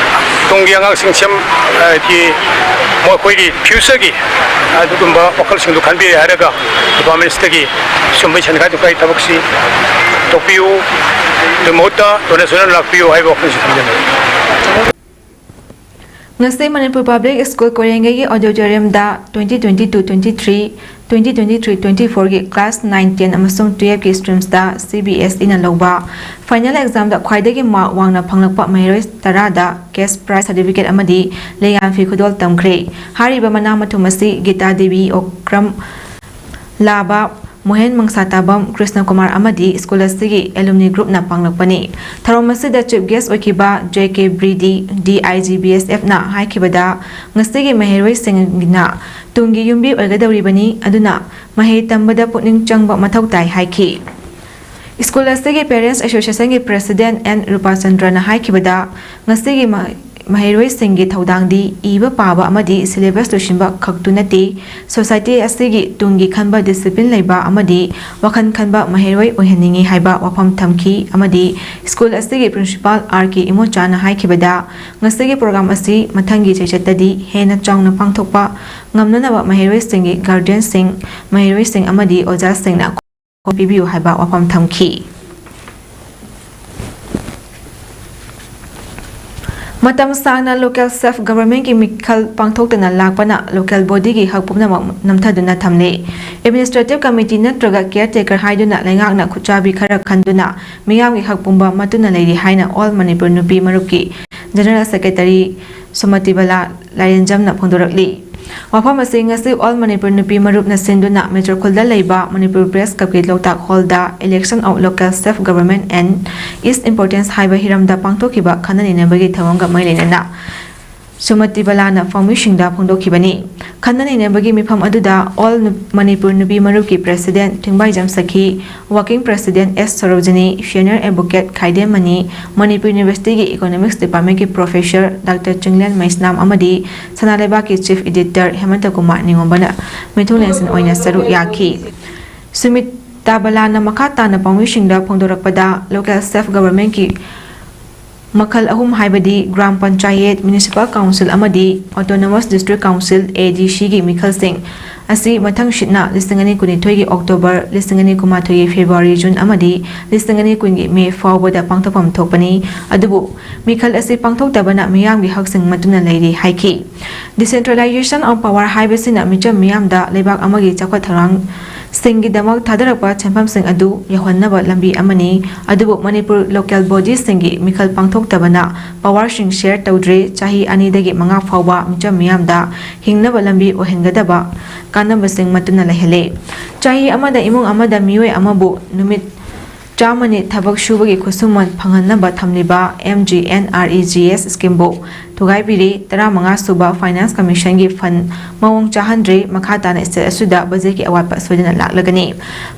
ꯇꯨꯡꯒꯤ ꯑꯉꯥꯡꯁꯤꯡ ꯁꯦꯝ ꯍꯥꯏꯗꯤ ꯃꯈꯣꯏꯒꯤ ꯐ꯭ꯌꯨꯆꯔꯒꯤ ꯑꯗꯨꯒꯨꯝꯕ ꯋꯥꯈꯜꯁꯤꯡꯗꯨ ꯈꯟꯕꯤꯔꯦ ꯍꯥꯏꯔꯒ ꯗꯤꯄꯥꯔꯠꯃꯦꯟꯁꯇꯒꯤ ꯁꯨꯝꯕ ꯁꯦꯟꯈꯥꯏ ꯊꯨꯝꯈꯥꯏ ꯊꯕꯛꯁꯤ ꯇꯧꯕꯤꯌꯨ꯫ ꯑꯗꯨ ꯃꯍꯨꯠꯇ ꯗꯣꯅꯦꯁꯟ ꯑꯣꯏꯅ ꯂꯥꯛꯄꯤꯌꯨ ꯍꯥꯏꯕ ꯋꯥꯈꯜꯁꯤ ꯊꯝꯖꯅꯤꯡꯏ꯫ ꯉꯁꯤ ꯃꯅꯤꯄꯨꯔ ꯄꯕ꯭ꯂꯤꯛ ꯁ꯭ꯀꯨꯜ ꯀꯣꯏꯔꯦꯡꯒꯩꯒꯤ ꯑꯣꯗꯤꯇꯣꯔꯤꯌꯝꯗ twenty twenty-two twenty-three, twenty twenty-three twenty-four ꯒꯤ class nine, ten ꯑꯃꯁꯨꯡ twelve ꯀꯤ streams ꯇ C B S E ꯅ ꯂꯧꯕ final exam ꯗ ꯈ꯭ꯋꯥꯏꯗꯒꯤ mark ꯋꯥꯡꯅ ꯐꯪꯂꯛꯄ ꯃꯍꯩꯔꯣꯏ ꯇꯔꯥꯗ cash prize certificate ꯑꯃꯗꯤ ꯂꯩꯉꯥꯛ ꯐꯤ ꯈꯨꯗꯣꯜ ꯇꯝꯈ꯭ꯔꯦ꯫ ꯍꯥꯏꯔꯤꯕ ꯃꯅꯥ ꯃꯊꯨꯝ ꯑꯁꯤ ꯒꯤꯇꯥ ꯗꯦꯕꯤ, ꯑꯣꯀ꯭ꯔꯝ ꯂꯥꯕꯥ, ꯃꯣꯍꯦꯟ ꯃꯪꯁꯥꯇꯥꯕꯝ, ꯀ꯭ꯔꯤꯁꯅ ꯀꯨꯃꯥꯔ ꯑꯃꯗꯤ ꯁ꯭ꯀꯨꯜ ꯑꯁꯤꯒꯤ alumni group ꯅ ꯄꯥꯡꯂꯛꯄꯅꯤ꯫ ꯊꯧꯔꯝ ꯑꯁꯤꯗ chief guest ꯑꯣꯏꯈꯤꯕ J K ꯕ꯭ꯔꯤꯗꯤ, D I G B S F ꯅ ꯍꯥꯏꯈꯤꯕꯗ, ꯉꯁꯤꯒꯤ ꯃꯍꯩꯔꯣꯏꯁꯤꯡꯅ ꯇꯨꯡꯒꯤ ꯌꯨꯝꯕꯤ ꯑꯣꯏꯒꯗꯧꯔꯤꯕꯅꯤ, ꯑꯗꯨꯅ ꯃꯍꯩ ꯇꯝꯕꯗ ꯄꯨꯛꯅꯤꯡ ꯆꯪꯕ ꯃꯊꯧ ꯇꯥꯏ ꯍꯥꯏꯈꯤ꯫ ꯁ꯭ꯀꯨꯜ ꯑꯁꯤꯒꯤ Parents Association ꯒꯤ President N ꯔꯨꯄꯥꯆꯟꯗ꯭ꯔꯅ ꯍꯥꯏꯈꯤꯕꯗ, ꯉꯁꯤꯒꯤ ꯃ-, ꯃꯍꯩꯔꯣꯏꯁꯤꯡꯒꯤ ꯊꯧꯗꯥꯡꯗꯤ ꯏꯕ ꯄꯥꯕ ꯑꯃꯗꯤ syllabus ꯂꯣꯏꯁꯤꯟꯕ ꯈꯛꯇꯨ ꯅꯠꯇꯦ, society ꯑꯁꯤꯒꯤ ꯇꯨꯡꯒꯤ ꯈꯟꯕ, discipline ꯂꯩꯕ ꯑꯃꯗꯤ ꯋꯥꯈꯜ ꯈꯟꯕ ꯃꯍꯩꯔꯣꯏ ꯑꯣꯏꯍꯟꯅꯤꯡꯏ ꯍꯥꯏꯕ ꯋꯥꯐꯝ ꯊꯝꯈꯤ ꯑꯃꯗꯤ ꯁ꯭ꯀꯨꯜ ꯑꯁꯤꯒꯤ Principal R K ꯏꯃꯣꯆꯥꯅ ꯍꯥꯏꯈꯤꯕꯗ, ꯉꯁꯤꯒꯤ program ꯑꯁꯤ ꯃꯊꯪꯒꯤ ꯆꯩꯆꯠꯇꯗꯤ ꯍꯦꯟꯅ ꯆꯥꯎꯅ ꯄꯥꯡꯊꯣꯛꯄ ꯉꯝꯅꯅꯕ ꯃꯍꯩꯔꯣꯏꯁꯤꯡꯒꯤ guardian ꯁꯤꯡ, ꯃꯍꯩꯔꯣꯏꯁꯤꯡ ꯑꯃꯗꯤ ꯑꯣꯖꯥꯁꯤꯡꯅ ꯄꯤꯕꯤꯌꯨ ꯍꯥꯏꯕ ꯋꯥꯐꯝ ꯊꯝꯈꯤ꯫ ꯃꯇꯝ ꯁꯥꯡꯅ local self government ꯀꯤ ꯃꯤꯈꯜ ꯄꯥꯡꯊꯣꯛꯇꯅ ꯂꯥꯛꯄꯅ local body ꯒꯤ ꯍꯛ ꯄꯨꯝꯅꯃꯛ ꯅꯝꯊꯗꯨꯅ ꯊꯝꯂꯦ꯫ Administrative committee ꯅꯠꯇ꯭ꯔꯒ caretaker ꯍꯥꯏꯗꯨꯅ ꯂꯩꯉꯥꯛꯅ ꯈꯨꯠꯆꯥꯕꯤ ꯈꯔ ꯈꯟꯗꯨꯅ ꯃꯤꯌꯥꯝꯒꯤ ꯍꯛ ꯄꯨꯝꯕ ꯃꯠꯇꯨꯅ ꯂꯩꯔꯤ ꯍꯥꯏꯅ All Manipur ꯅꯨꯄꯤ ꯃꯔꯨꯞꯀꯤ General Secretary ꯁꯨꯃꯇꯤꯕꯂꯥ ꯂꯥꯏꯔꯦꯟꯖꯝꯅ ꯐꯣꯡꯗꯣꯔꯛꯂꯤ꯫ ꯋꯥꯐꯝ ꯑꯁꯤ ꯉꯁꯤ All Manipur ꯅꯨꯄꯤ ꯃꯔꯨꯞꯅ ꯁꯤꯟꯗꯨꯅ ꯃꯦꯆꯣꯔ ꯈꯨꯜꯗ ꯂꯩꯕ Manipur Press Club ꯀꯤ ꯂꯣꯛꯇꯥꯛ hall the Election of Local Self Government and Its Importance ꯍꯥꯏꯕ ꯍꯤꯔꯝꯗ ꯄꯥꯡꯊꯣꯛꯈꯤꯕ ꯈꯟꯅ ꯅꯩꯅꯕꯒꯤ ꯊꯧꯔꯝꯒ ꯃꯔꯤ ꯂꯩꯅꯅ ꯁꯨꯃꯇꯤ ꯕꯂꯥꯅ ꯄꯥꯎꯃꯤꯁꯤꯡꯗ ꯐꯣꯡꯗꯣꯛꯈꯤꯕꯅꯤ꯫ ꯈꯟꯅ ꯅꯩꯅꯕꯒꯤ ꯃꯤꯐꯝ ꯑꯗꯨꯗ ꯑꯣꯜ ꯃꯅꯤꯄꯨꯔ ꯅꯨꯄꯤ ꯃꯔꯨꯞꯀꯤ president Thingbaijam Sakhi, working president S Sarojini, senior advocate Khaidem Mani, Manipur ꯌꯨꯅꯤꯚꯔꯁꯤꯇꯤꯒꯤ ꯏꯀꯣꯅꯣꯃꯤꯛꯁ ꯗꯤꯄꯥꯔꯠꯃꯦꯟꯠꯀꯤ ꯄ꯭ꯔꯣꯐꯦꯁꯔ ꯗꯥꯛꯇꯔ ꯆꯤꯡꯂꯦꯟ ꯃꯩꯁꯅꯥꯝ ꯑꯃꯗꯤ ꯁꯅꯥ ꯂꯩꯕꯥꯛꯀꯤ ꯆꯤꯐ ꯏꯗꯤꯇꯔ ꯍꯦꯃꯟꯇ ꯀꯨꯃꯥꯔ ꯅꯤꯉꯣꯝꯕꯅ ꯃꯤꯊꯨꯡ ꯂꯦꯟꯁꯤꯟ ꯑꯣꯏꯅ ꯁꯔꯨꯛ ꯌꯥꯈꯤ꯫ ꯁꯨꯃꯤꯇꯥ ꯕꯂꯥꯅ ꯃꯈꯥ ꯇꯥꯅ ꯄꯥꯎꯃꯤꯁꯤꯡꯗ ꯐꯣꯡꯗꯣꯔꯛꯄꯗ, ꯂꯣꯀꯦꯜ ꯁꯦꯜꯐ ꯒꯚꯔꯟꯃꯦꯟꯠꯀꯤ ꯃꯈꯜ ꯑꯍꯨꯝ, ꯍꯥꯏꯕꯗꯤ ꯒ꯭ꯔꯥꯝ ꯄꯟꯆꯥꯌꯦꯠ, ꯃ꯭ꯌꯨꯅꯤꯁꯤꯄꯥꯜ ꯀꯥꯎꯟꯁꯤꯜ ꯑꯃꯗꯤ ꯑꯣꯇꯣꯅꯣꯃꯁ ꯗꯤꯁꯇ꯭ꯔꯤꯛ ꯀꯥꯎꯟꯁꯤꯜ, ꯑꯦ ꯗꯤ ꯁꯤꯒꯤ ꯃꯤꯈꯜꯁꯤꯡ ꯑꯁꯤ ꯃꯊꯪ ꯁꯤꯠꯅ ꯂꯤꯁꯤꯡ ꯑꯅꯤ ꯀꯨꯟꯅꯤꯊꯣꯏꯒꯤ ꯑꯣꯛꯇꯣꯕꯔ, ꯂꯤꯁꯤꯡ ꯑꯅꯤ ꯀꯨꯟꯃꯥꯊꯣꯏꯒꯤ ꯐꯦꯕ꯭ꯔꯨꯋꯥꯔꯤ, ꯖꯨꯟ ꯑꯃꯗꯤ ꯂꯤꯁꯤꯡ ꯑꯅꯤ ꯀꯨꯟꯒꯤ ꯃꯦ ꯐꯥꯎꯕꯗ ꯄꯥꯡꯊꯣꯛꯐꯝ ꯊꯣꯛꯄꯅꯤ꯫ ꯑꯗꯨꯕꯨ ꯃꯤꯈꯜ ꯑꯁꯤ ꯄꯥꯡꯊꯣꯛꯇꯕꯅ ꯃꯤꯌꯥꯝꯒꯤ ꯍꯛꯁꯤꯡ ꯃꯠꯇꯨꯅ ꯂꯩꯔꯤ ꯍꯥꯏꯈꯤ꯫ Decentralization of power ꯍꯥꯏꯕꯁꯤꯅ ꯃꯤꯆꯝ ꯃꯤꯌꯥꯝꯗ ꯂꯩꯕꯥꯛ ꯑꯃꯒꯤ ꯆꯥꯎꯈꯠ ꯊꯧꯔꯥꯡꯁꯤꯡꯒꯤꯗꯃꯛ ꯊꯥꯗꯔꯛꯄ ꯁꯦꯟꯐꯝꯁꯤꯡ ꯑꯗꯨ ꯌꯧꯍꯟꯅꯕ ꯂꯝꯕꯤ ꯑꯃꯅꯤ꯫ ꯑꯗꯨꯕꯨ ꯃꯅꯤꯄꯨꯔ ꯂꯣꯀꯦꯜ ꯕꯣꯗꯤꯁꯤꯡꯒꯤ ꯃꯤꯈꯜ ꯄꯥꯡꯊꯣꯛꯇꯕꯅ ꯄꯥꯋꯔꯁꯤꯡ ꯁꯦꯌꯔ ꯇꯧꯗ꯭ꯔꯦ꯫ ꯆꯍꯤ ꯑꯅꯤꯗꯒꯤ ꯃꯉꯥ ꯐꯥꯎꯕ ꯃꯤꯆꯝ ꯃꯤꯌꯥꯝꯗ ꯍꯤꯡꯅꯕ ꯂꯝꯕꯤ ꯑꯣꯏꯍꯟꯒꯗꯕ ꯀꯥꯟꯅꯕꯁꯤꯡ ꯃꯠꯇꯨꯅ ꯂꯩꯍꯜꯂꯦ꯫ ꯆꯍꯤ ꯑꯃꯗ ꯏꯃꯨꯡ ꯑꯃꯗ ꯃꯤꯑꯣꯏ ꯑꯃꯕꯨ ꯅꯨꯃꯤꯠ ꯆꯥꯝꯃꯅꯤ ꯊꯕꯛ ꯁꯨꯕꯒꯤ ꯈꯨꯠꯁꯨꯃꯟ ꯐꯪꯍꯟꯅꯕ ꯊꯝꯂꯤꯕ M G N R E G S ꯁ꯭ꯀꯤꯝꯕꯨ ꯊꯨꯒꯥꯏꯕꯤꯔꯦ꯫ ꯇꯔꯥꯃꯉꯥ ꯁꯨꯕ ꯐꯥꯏꯅꯥꯟꯁ ꯀꯃꯤꯁꯟꯒꯤ ꯐꯟ ꯃꯑꯣꯡ ꯆꯥꯍꯟꯗ꯭ꯔꯦ꯫ ꯃꯈꯥ ꯇꯥꯅ ꯁ꯭ꯇꯦꯠ ꯑꯁꯤꯗ ꯕꯖꯦꯠꯀꯤ ꯑꯋꯥꯠꯄ ꯁꯣꯏꯗꯅ ꯂꯥꯛꯂꯒꯅꯤ꯫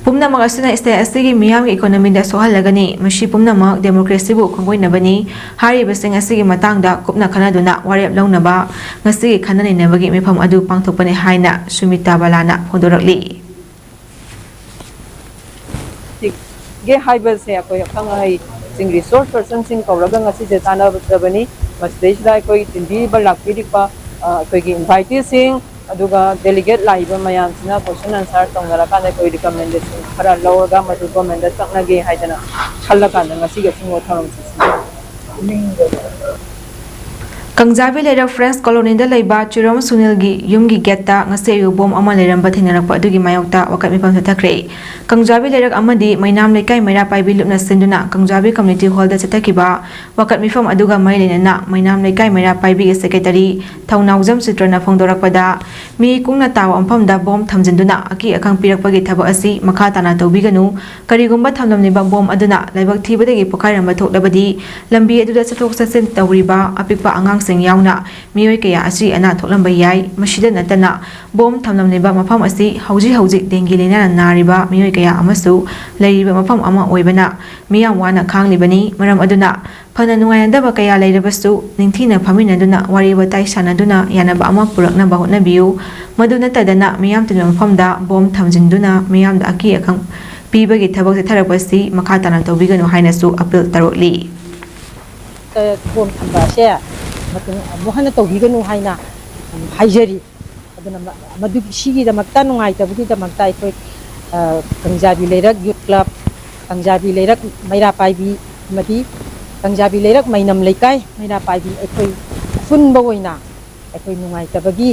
ꯄꯨꯝꯅꯃꯛ ꯑꯁꯤꯅ ꯁ꯭ꯇꯦꯠ ꯑꯁꯤꯒꯤ ꯃꯤꯌꯥꯝꯒꯤ ꯏꯀꯣꯅꯣꯃꯤꯗ ꯁꯣꯛꯍꯜꯂꯒꯅꯤ꯫ ꯃꯁꯤ ꯄꯨꯝꯅꯃꯛ ꯗꯦꯃꯣꯀ꯭ꯔꯦꯁꯤꯕꯨ ꯈꯣꯡꯒꯣꯏꯅꯕꯅꯤ꯫ ꯍꯥꯏꯔꯤꯕꯁꯤꯡ ꯑꯁꯤꯒꯤ ꯃꯇꯥꯡꯗ ꯀꯨꯞꯅ ꯈꯟꯅꯗꯨꯅ ꯋꯥꯔꯦꯞ ꯂꯧꯅꯕ ꯉꯁꯤꯒꯤ ꯈꯟꯅ ꯅꯩꯅꯕꯒꯤ ꯃꯤꯐꯝ ꯑꯗꯨ ꯄꯥꯡꯊꯣꯛꯄꯅꯤ ꯍꯥꯏꯅ ꯁꯨꯃꯤꯇꯥ ꯕꯂꯥꯅ ꯐꯣꯡꯗꯣꯔꯛꯂꯤ꯫ ꯒꯦ ꯍꯥꯏꯕꯁꯦ ꯑꯩꯈꯣꯏ ꯑꯈꯪ ꯑꯍꯩꯁꯤꯡ, ꯔꯤꯁꯣꯔꯁ ꯄꯔꯁꯟꯁꯤꯡ ꯀꯧꯔꯒ ꯉꯁꯤꯁꯦ ꯇꯥꯟꯅꯖꯕꯅꯤ꯫ ꯃꯁꯤꯗꯩꯁꯤꯗ ꯑꯩꯈꯣꯏ ꯇꯤꯟꯕꯤꯔꯤꯕ, ꯂꯥꯛꯄꯤꯔꯤꯕ, ꯑ, ꯑꯩꯈꯣꯏꯒꯤ ꯏꯟꯚꯥꯏꯇꯤꯁꯤꯡ, ꯑꯗꯨꯒ ꯗꯦꯂꯤꯒꯦꯠ ꯂꯥꯛꯏꯕ ꯃꯌꯥꯝꯁꯤꯅ ꯀꯣꯏꯁꯟ ꯑꯟꯁꯥꯔ ꯇꯧꯅꯔꯀꯥꯟꯗ ꯑꯩꯈꯣꯏ ꯔꯤꯀꯃꯦꯟꯗꯦꯁꯟ ꯈꯔ ꯂꯧꯔꯒ ꯃꯗꯨ ꯒꯣꯔꯃꯦꯟꯗ ꯆꯠꯅꯒꯦ ꯍꯥꯏꯗꯅ ꯈꯜꯂꯀꯥꯟꯗ ꯉꯁꯤꯒꯤ ꯑꯁꯤꯒꯨꯝꯕ ꯊꯧꯔꯝꯁꯤ ꯁꯤꯟꯖꯕꯅꯤ꯫ ꯀꯪꯖꯥꯕꯤ ꯂꯩꯔꯛ ꯐ꯭ꯔꯦꯟꯁ ꯀꯣꯂꯣꯅꯤꯗ ꯂꯩꯕ ꯆꯤꯔꯣꯝ ꯁꯨꯅꯤꯜꯒꯤ ꯌꯨꯝꯒꯤ ꯒꯦꯠꯇ ꯉꯁꯤ ꯑꯌꯨꯛ ꯕꯣꯝ ꯑꯃ ꯂꯩꯔꯝꯕ ꯊꯦꯡꯅꯔꯛꯄ ꯑꯗꯨꯒꯤ ꯃꯥꯌꯣꯛꯇ ꯋꯥꯀꯠ ꯃꯤꯐꯝ ꯆꯠꯊꯈ꯭ꯔꯦ꯫ ꯀꯪꯖꯥꯕꯤ ꯂꯩꯔꯛ ꯑꯃꯗꯤ ꯃꯩꯅꯥꯝ ꯂꯩꯀꯥꯏ ꯃꯩꯔꯥ ꯄꯥꯏꯕꯤ ꯂꯨꯞꯅ ꯁꯤꯟꯗꯨꯅ ꯀꯪꯖꯥꯕꯤ ꯀꯝꯃ꯭ꯌꯨꯅꯤꯇꯤ ꯍꯣꯜꯗ ꯆꯠꯊꯈꯤꯕ ꯋꯥꯀꯠ ꯃꯤꯐꯝ ꯑꯗꯨꯒ ꯃꯔꯤ ꯂꯩꯅꯅ ꯃꯩꯅꯥꯝ ꯂꯩꯀꯥꯏ ꯃꯩꯔꯥ ꯄꯥꯏꯕꯤꯒꯤ ꯁꯦꯀ꯭ꯔꯦꯇꯔꯤ ꯊꯧꯅꯥꯎꯖꯝ ꯆꯤꯇ꯭ꯔꯅ ꯐꯣꯡꯗꯣꯔꯛꯄꯗ, ꯃꯤ ꯀꯨꯡꯅ ꯇꯥꯕ ꯃꯐꯝꯗ ꯕꯣꯝ ꯊꯝꯖꯤꯟꯗꯨꯅ ꯑꯀꯤ ꯑꯈꯪ ꯄꯤꯔꯛꯄꯒꯤ ꯊꯕꯛ ꯑꯁꯤ ꯃꯈꯥ ꯇꯥꯅ ꯇꯧꯕꯤꯒꯅꯨ꯫ ꯀꯔꯤꯒꯨꯝꯕ ꯊꯝꯂꯝꯂꯤꯕ ꯕꯣꯝ ꯑꯗꯨꯅ ꯂꯥꯏꯕꯛ ꯊꯤꯕꯗꯒꯤ ꯄꯣꯈꯥꯏꯔꯝꯕ ꯊꯣꯛꯂꯕꯗꯤ, ꯂꯝꯕꯤ ꯑꯗꯨꯗ ꯆꯠꯊꯣꯛ ꯆꯠꯁꯤꯟ ꯇꯧꯔꯤꯕ ꯑꯄꯤꯛꯄ ꯑꯉꯥꯡꯁꯤꯡ ꯁꯤꯡ ꯌꯥꯎꯅ ꯃꯤꯑꯣꯏ ꯀꯌꯥ ꯑꯁꯤ ꯑꯅꯥ ꯊꯣꯛꯂꯝꯕ ꯌꯥꯏ꯫ ꯃꯁꯤꯗ ꯅꯠꯇꯅ ꯕꯣꯝ ꯊꯝꯂꯝꯂꯤꯕ ꯃꯐꯝ ꯑꯁꯤ ꯍꯧꯖꯤꯛ ꯍꯧꯖꯤꯛ ꯗꯦꯡꯒꯤ ꯂꯥꯏꯅꯥꯅ ꯅꯥꯔꯤꯕ ꯃꯤꯑꯣꯏ ꯀꯌꯥ ꯑꯃꯁꯨ ꯂꯩꯔꯤꯕ ꯃꯐꯝ ꯑꯃ ꯑꯣꯏꯕꯅ ꯃꯤꯌꯥꯝ ꯋꯥꯅ ꯈꯥꯡꯂꯤꯕꯅꯤ꯫ ꯃꯔꯝ ꯑꯗꯨꯅ ꯐꯅ ꯅꯨꯡꯉꯥꯏꯅꯗꯕ ꯀꯌꯥ ꯂꯩꯔꯕꯁꯨ ꯅꯤꯡꯊꯤꯅ ꯐꯝꯃꯤꯟꯅꯗꯨꯅ ꯋꯥꯔꯤ ꯋꯥꯇꯥꯏ ꯁꯥꯟꯅꯗꯨꯅ ꯌꯥꯅꯕ ꯑꯃ ꯄꯨꯔꯛꯅꯕ ꯍꯣꯠꯅꯕꯤꯌꯨ꯫ ꯃꯗꯨ ꯅꯠꯇꯗꯅ ꯃꯤꯌꯥꯝ ꯇꯤꯟꯕ ꯃꯐꯝꯗ ꯕꯣꯝ ꯊꯝꯖꯤꯟꯗꯨꯅ ꯃꯤꯌꯥꯝꯗ ꯑꯀꯤ ꯑꯈꯪ ꯄꯤꯕꯒꯤ ꯊꯕꯛ ꯆꯠꯊꯔꯛꯄꯁꯤ ꯃꯈꯥ ꯇꯥꯅ ꯇꯧꯕꯤꯒꯅꯨ ꯍꯥꯏꯅꯁꯨ ꯑꯄꯤꯜ ꯇꯧꯔꯛꯂꯤ꯫ ꯕꯣꯝ ꯊꯝꯕ ꯑꯁꯦ ꯃꯇꯨꯡ ꯑꯃꯨꯛ ꯍꯟꯅ ꯇꯧꯕꯤꯒꯅꯨ ꯍꯥꯏꯅ ꯍꯥꯏꯖꯔꯤ꯫ ꯑꯗꯨꯅ ꯃ-, ꯃꯗꯨꯒꯤ, ꯁꯤꯒꯤꯗꯃꯛꯇ, ꯅꯨꯡꯉꯥꯏꯇꯕꯒꯤꯗꯃꯛꯇ ꯑꯩꯈꯣꯏ, ꯑ, ꯀꯥꯡꯖꯥꯕꯤ ꯂꯩꯔꯛ ꯌꯨꯠ ꯀ꯭ꯂꯕ, ꯀꯥꯡꯖꯥꯕꯤ ꯂꯩꯔꯛ ꯃꯩꯔꯥ ꯄꯥꯏꯕꯤ ꯑꯃꯗꯤ ꯀꯥꯡꯖꯥꯕꯤ ꯂꯩꯔꯛ ꯃꯩꯅꯝ ꯂꯩꯀꯥꯏ ꯃꯩꯔꯥ ꯄꯥꯏꯕꯤ, ꯑꯩꯈꯣꯏ ꯑꯄꯨꯟꯕ ꯑꯣꯏꯅ ꯑꯩꯈꯣꯏ ꯅꯨꯡꯉꯥꯏꯇꯕꯒꯤ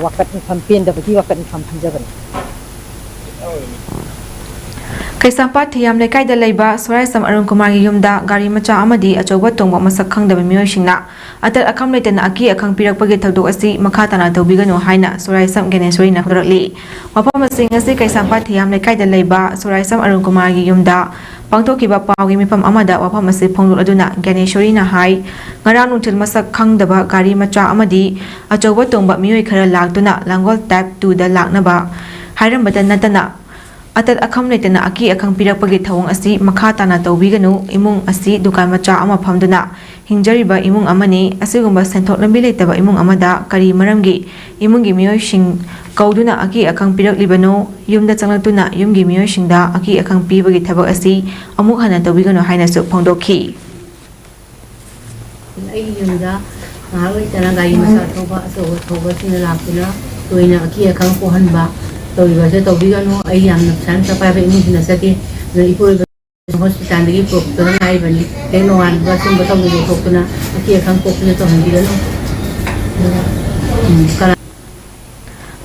ꯋꯥꯀꯠ ꯃꯤꯐꯝ, ꯄꯦꯟꯗꯕꯒꯤ ꯋꯥꯀꯠ ꯃꯤꯐꯝ ꯐꯝꯖꯕꯅꯤ꯫ ꯀꯩꯁꯥꯝꯄꯥꯠ ꯊꯤꯌꯥꯝ ꯂꯩꯀꯥꯏꯗ ꯂꯩꯕ ꯁꯣꯔꯥꯏꯁꯝ ꯑꯔꯨꯟ ꯀꯨꯃꯥꯔꯒꯤ ꯌꯨꯝꯗ ꯒꯥꯔꯤ ꯃꯆꯥ ꯑꯃꯗꯤ ꯑꯆꯧꯕ ꯇꯣꯡꯕ ꯃꯁꯛ ꯈꯪꯗꯕ ꯃꯤꯑꯣꯏꯁꯤꯡꯅ ꯑꯇꯠ ꯑꯈꯝ ꯂꯩꯇꯅ ꯑꯀꯤ ꯑꯈꯪ ꯄꯤꯔꯛꯄꯒꯤ ꯊꯧꯗꯣꯛ ꯑꯁꯤ ꯃꯈꯥ ꯇꯥꯅ ꯇꯧꯕꯤꯒꯅꯨ ꯍꯥꯏꯅ ꯁꯣꯔꯥꯏꯁꯝ ꯒ꯭ꯌꯥꯅꯦꯁꯣꯔꯤꯅ ꯐꯣꯡꯗꯣꯔꯛꯂꯤ꯫ ꯋꯥꯐꯝ ꯑꯁꯤ ꯉꯁꯤ ꯀꯩꯁꯥꯝꯄꯥꯠ ꯊꯤꯌꯥꯝ ꯂꯩꯀꯥꯏꯗ ꯂꯩꯕ ꯁꯣꯔꯥꯏꯁꯝ ꯑꯔꯨꯟ ꯀꯨꯃꯥꯔꯒꯤ ꯌꯨꯝꯗ ꯄꯥꯡꯊꯣꯛꯈꯤꯕ ꯄꯥꯎꯒꯤ ꯃꯤꯐꯝ ꯑꯃꯗ ꯋꯥꯐꯝ ꯑꯁꯤ ꯐꯣꯡꯗꯣꯛꯂꯗꯨꯅ ꯒ꯭ꯌꯥꯅꯦꯁꯣꯔꯤꯅ ꯍꯥꯏ, ꯉꯔꯥꯡ ꯅꯨꯡꯊꯤꯜ ꯃꯁꯛ ꯈꯪꯗꯕ ꯒꯥꯔꯤ ꯃꯆꯥ ꯑꯃꯗꯤ ꯑꯆꯧꯕ ꯇꯣꯡꯕ ꯃꯤꯑꯣꯏ ꯈꯔ ꯂꯥꯛꯇꯨꯅ ꯂꯥꯡꯒꯣꯜ ꯇꯥꯏꯞ ꯇꯨꯗ ꯂꯥꯛꯅꯕ ꯍꯥꯏꯔꯝꯕꯇ ꯅꯠꯇꯅ ꯑꯇꯠ ꯑꯈꯝ ꯂꯩꯇꯅ ꯑꯀꯤ ꯑꯈꯪ ꯄꯤꯔꯛꯄꯒꯤ ꯊꯧꯑꯣꯡ ꯑꯁꯤ ꯃꯈꯥ ꯇꯥꯅ ꯇꯧꯕꯤꯒꯅꯨ꯫ ꯏꯃꯨꯡ ꯑꯁꯤ ꯗꯨꯀꯥꯟ ꯃꯆꯥ ꯑꯃ ꯐꯝꯗꯨꯅ ꯍꯤꯡꯖꯔꯤꯕ ꯏꯃꯨꯡ ꯑꯃꯅꯤ꯫ ꯑꯁꯤꯒꯨꯝꯕ ꯁꯦꯟꯊꯣꯛ ꯂꯝꯕꯤ ꯂꯩꯇꯕ ꯏꯃꯨꯡ ꯑꯃꯗ ꯀꯔꯤ ꯃꯔꯝꯒꯤ ꯏꯃꯨꯡꯒꯤ ꯃꯤꯑꯣꯏꯁꯤꯡ ꯀꯧꯗꯨꯅ ꯑꯀꯤ ꯑꯈꯪ ꯄꯤꯔꯛꯂꯤꯕꯅꯣ? ꯌꯨꯝꯗ ꯆꯪꯂꯛꯇꯨꯅ ꯌꯨꯝꯒꯤ ꯃꯤꯑꯣꯏꯁꯤꯡꯗ ꯑꯀꯤ ꯑꯈꯪ ꯄꯤꯕꯒꯤ ꯊꯕꯛ ꯑꯁꯤ ꯑꯃꯨꯛ ꯍꯟꯅ ꯇꯧꯕꯤꯒꯅꯨ ꯍꯥꯏꯅꯁꯨ ꯐꯣꯡꯗꯣꯛꯈꯤ꯫ ꯑꯩꯒꯤ ꯌꯨꯝꯗ ꯉꯥꯏꯍꯥꯛ ꯂꯩꯇꯅ ꯒꯥꯔꯤ ꯃꯆꯥ ꯊꯧꯕ, ꯑꯆꯧꯕ ꯊꯧꯕꯁꯤꯡꯅ ꯂꯥꯛꯇꯨꯅ ꯇꯣꯏꯅ ꯑꯀꯤ ꯑꯈꯪ ꯄꯣꯛꯍꯟꯕ ꯇꯧꯔꯤꯕꯁꯦ ꯇꯧꯕꯤꯒꯅꯨ꯫ ꯑꯩ ꯌꯥꯝꯅ ꯄꯩꯁꯥ ꯅꯨꯡꯁꯥ ꯄꯥꯏꯕ ꯏꯃꯨꯡꯁꯨ ꯅꯠꯆꯗꯦ꯫ ꯑꯗꯨꯅ ꯏꯄꯨꯔꯣꯏꯕ ꯍꯣꯁꯄꯤꯇꯥꯜꯗꯒꯤ ꯄꯨꯔꯛꯇꯨꯅ ꯉꯥꯏꯔꯤꯕꯅꯤ꯫ ꯍꯦꯛ ꯅꯣꯡꯉꯥꯟꯕꯒ ꯁꯨꯝꯕ ꯇꯧꯗꯅ ꯊꯣꯛꯇꯨꯅ ꯑꯀꯤ ꯑꯈꯪ ꯄꯣꯛꯇꯨꯅ ꯇꯧꯍꯟꯕꯤꯒꯅꯨ꯫ ꯎꯝ, ꯀꯅꯥ-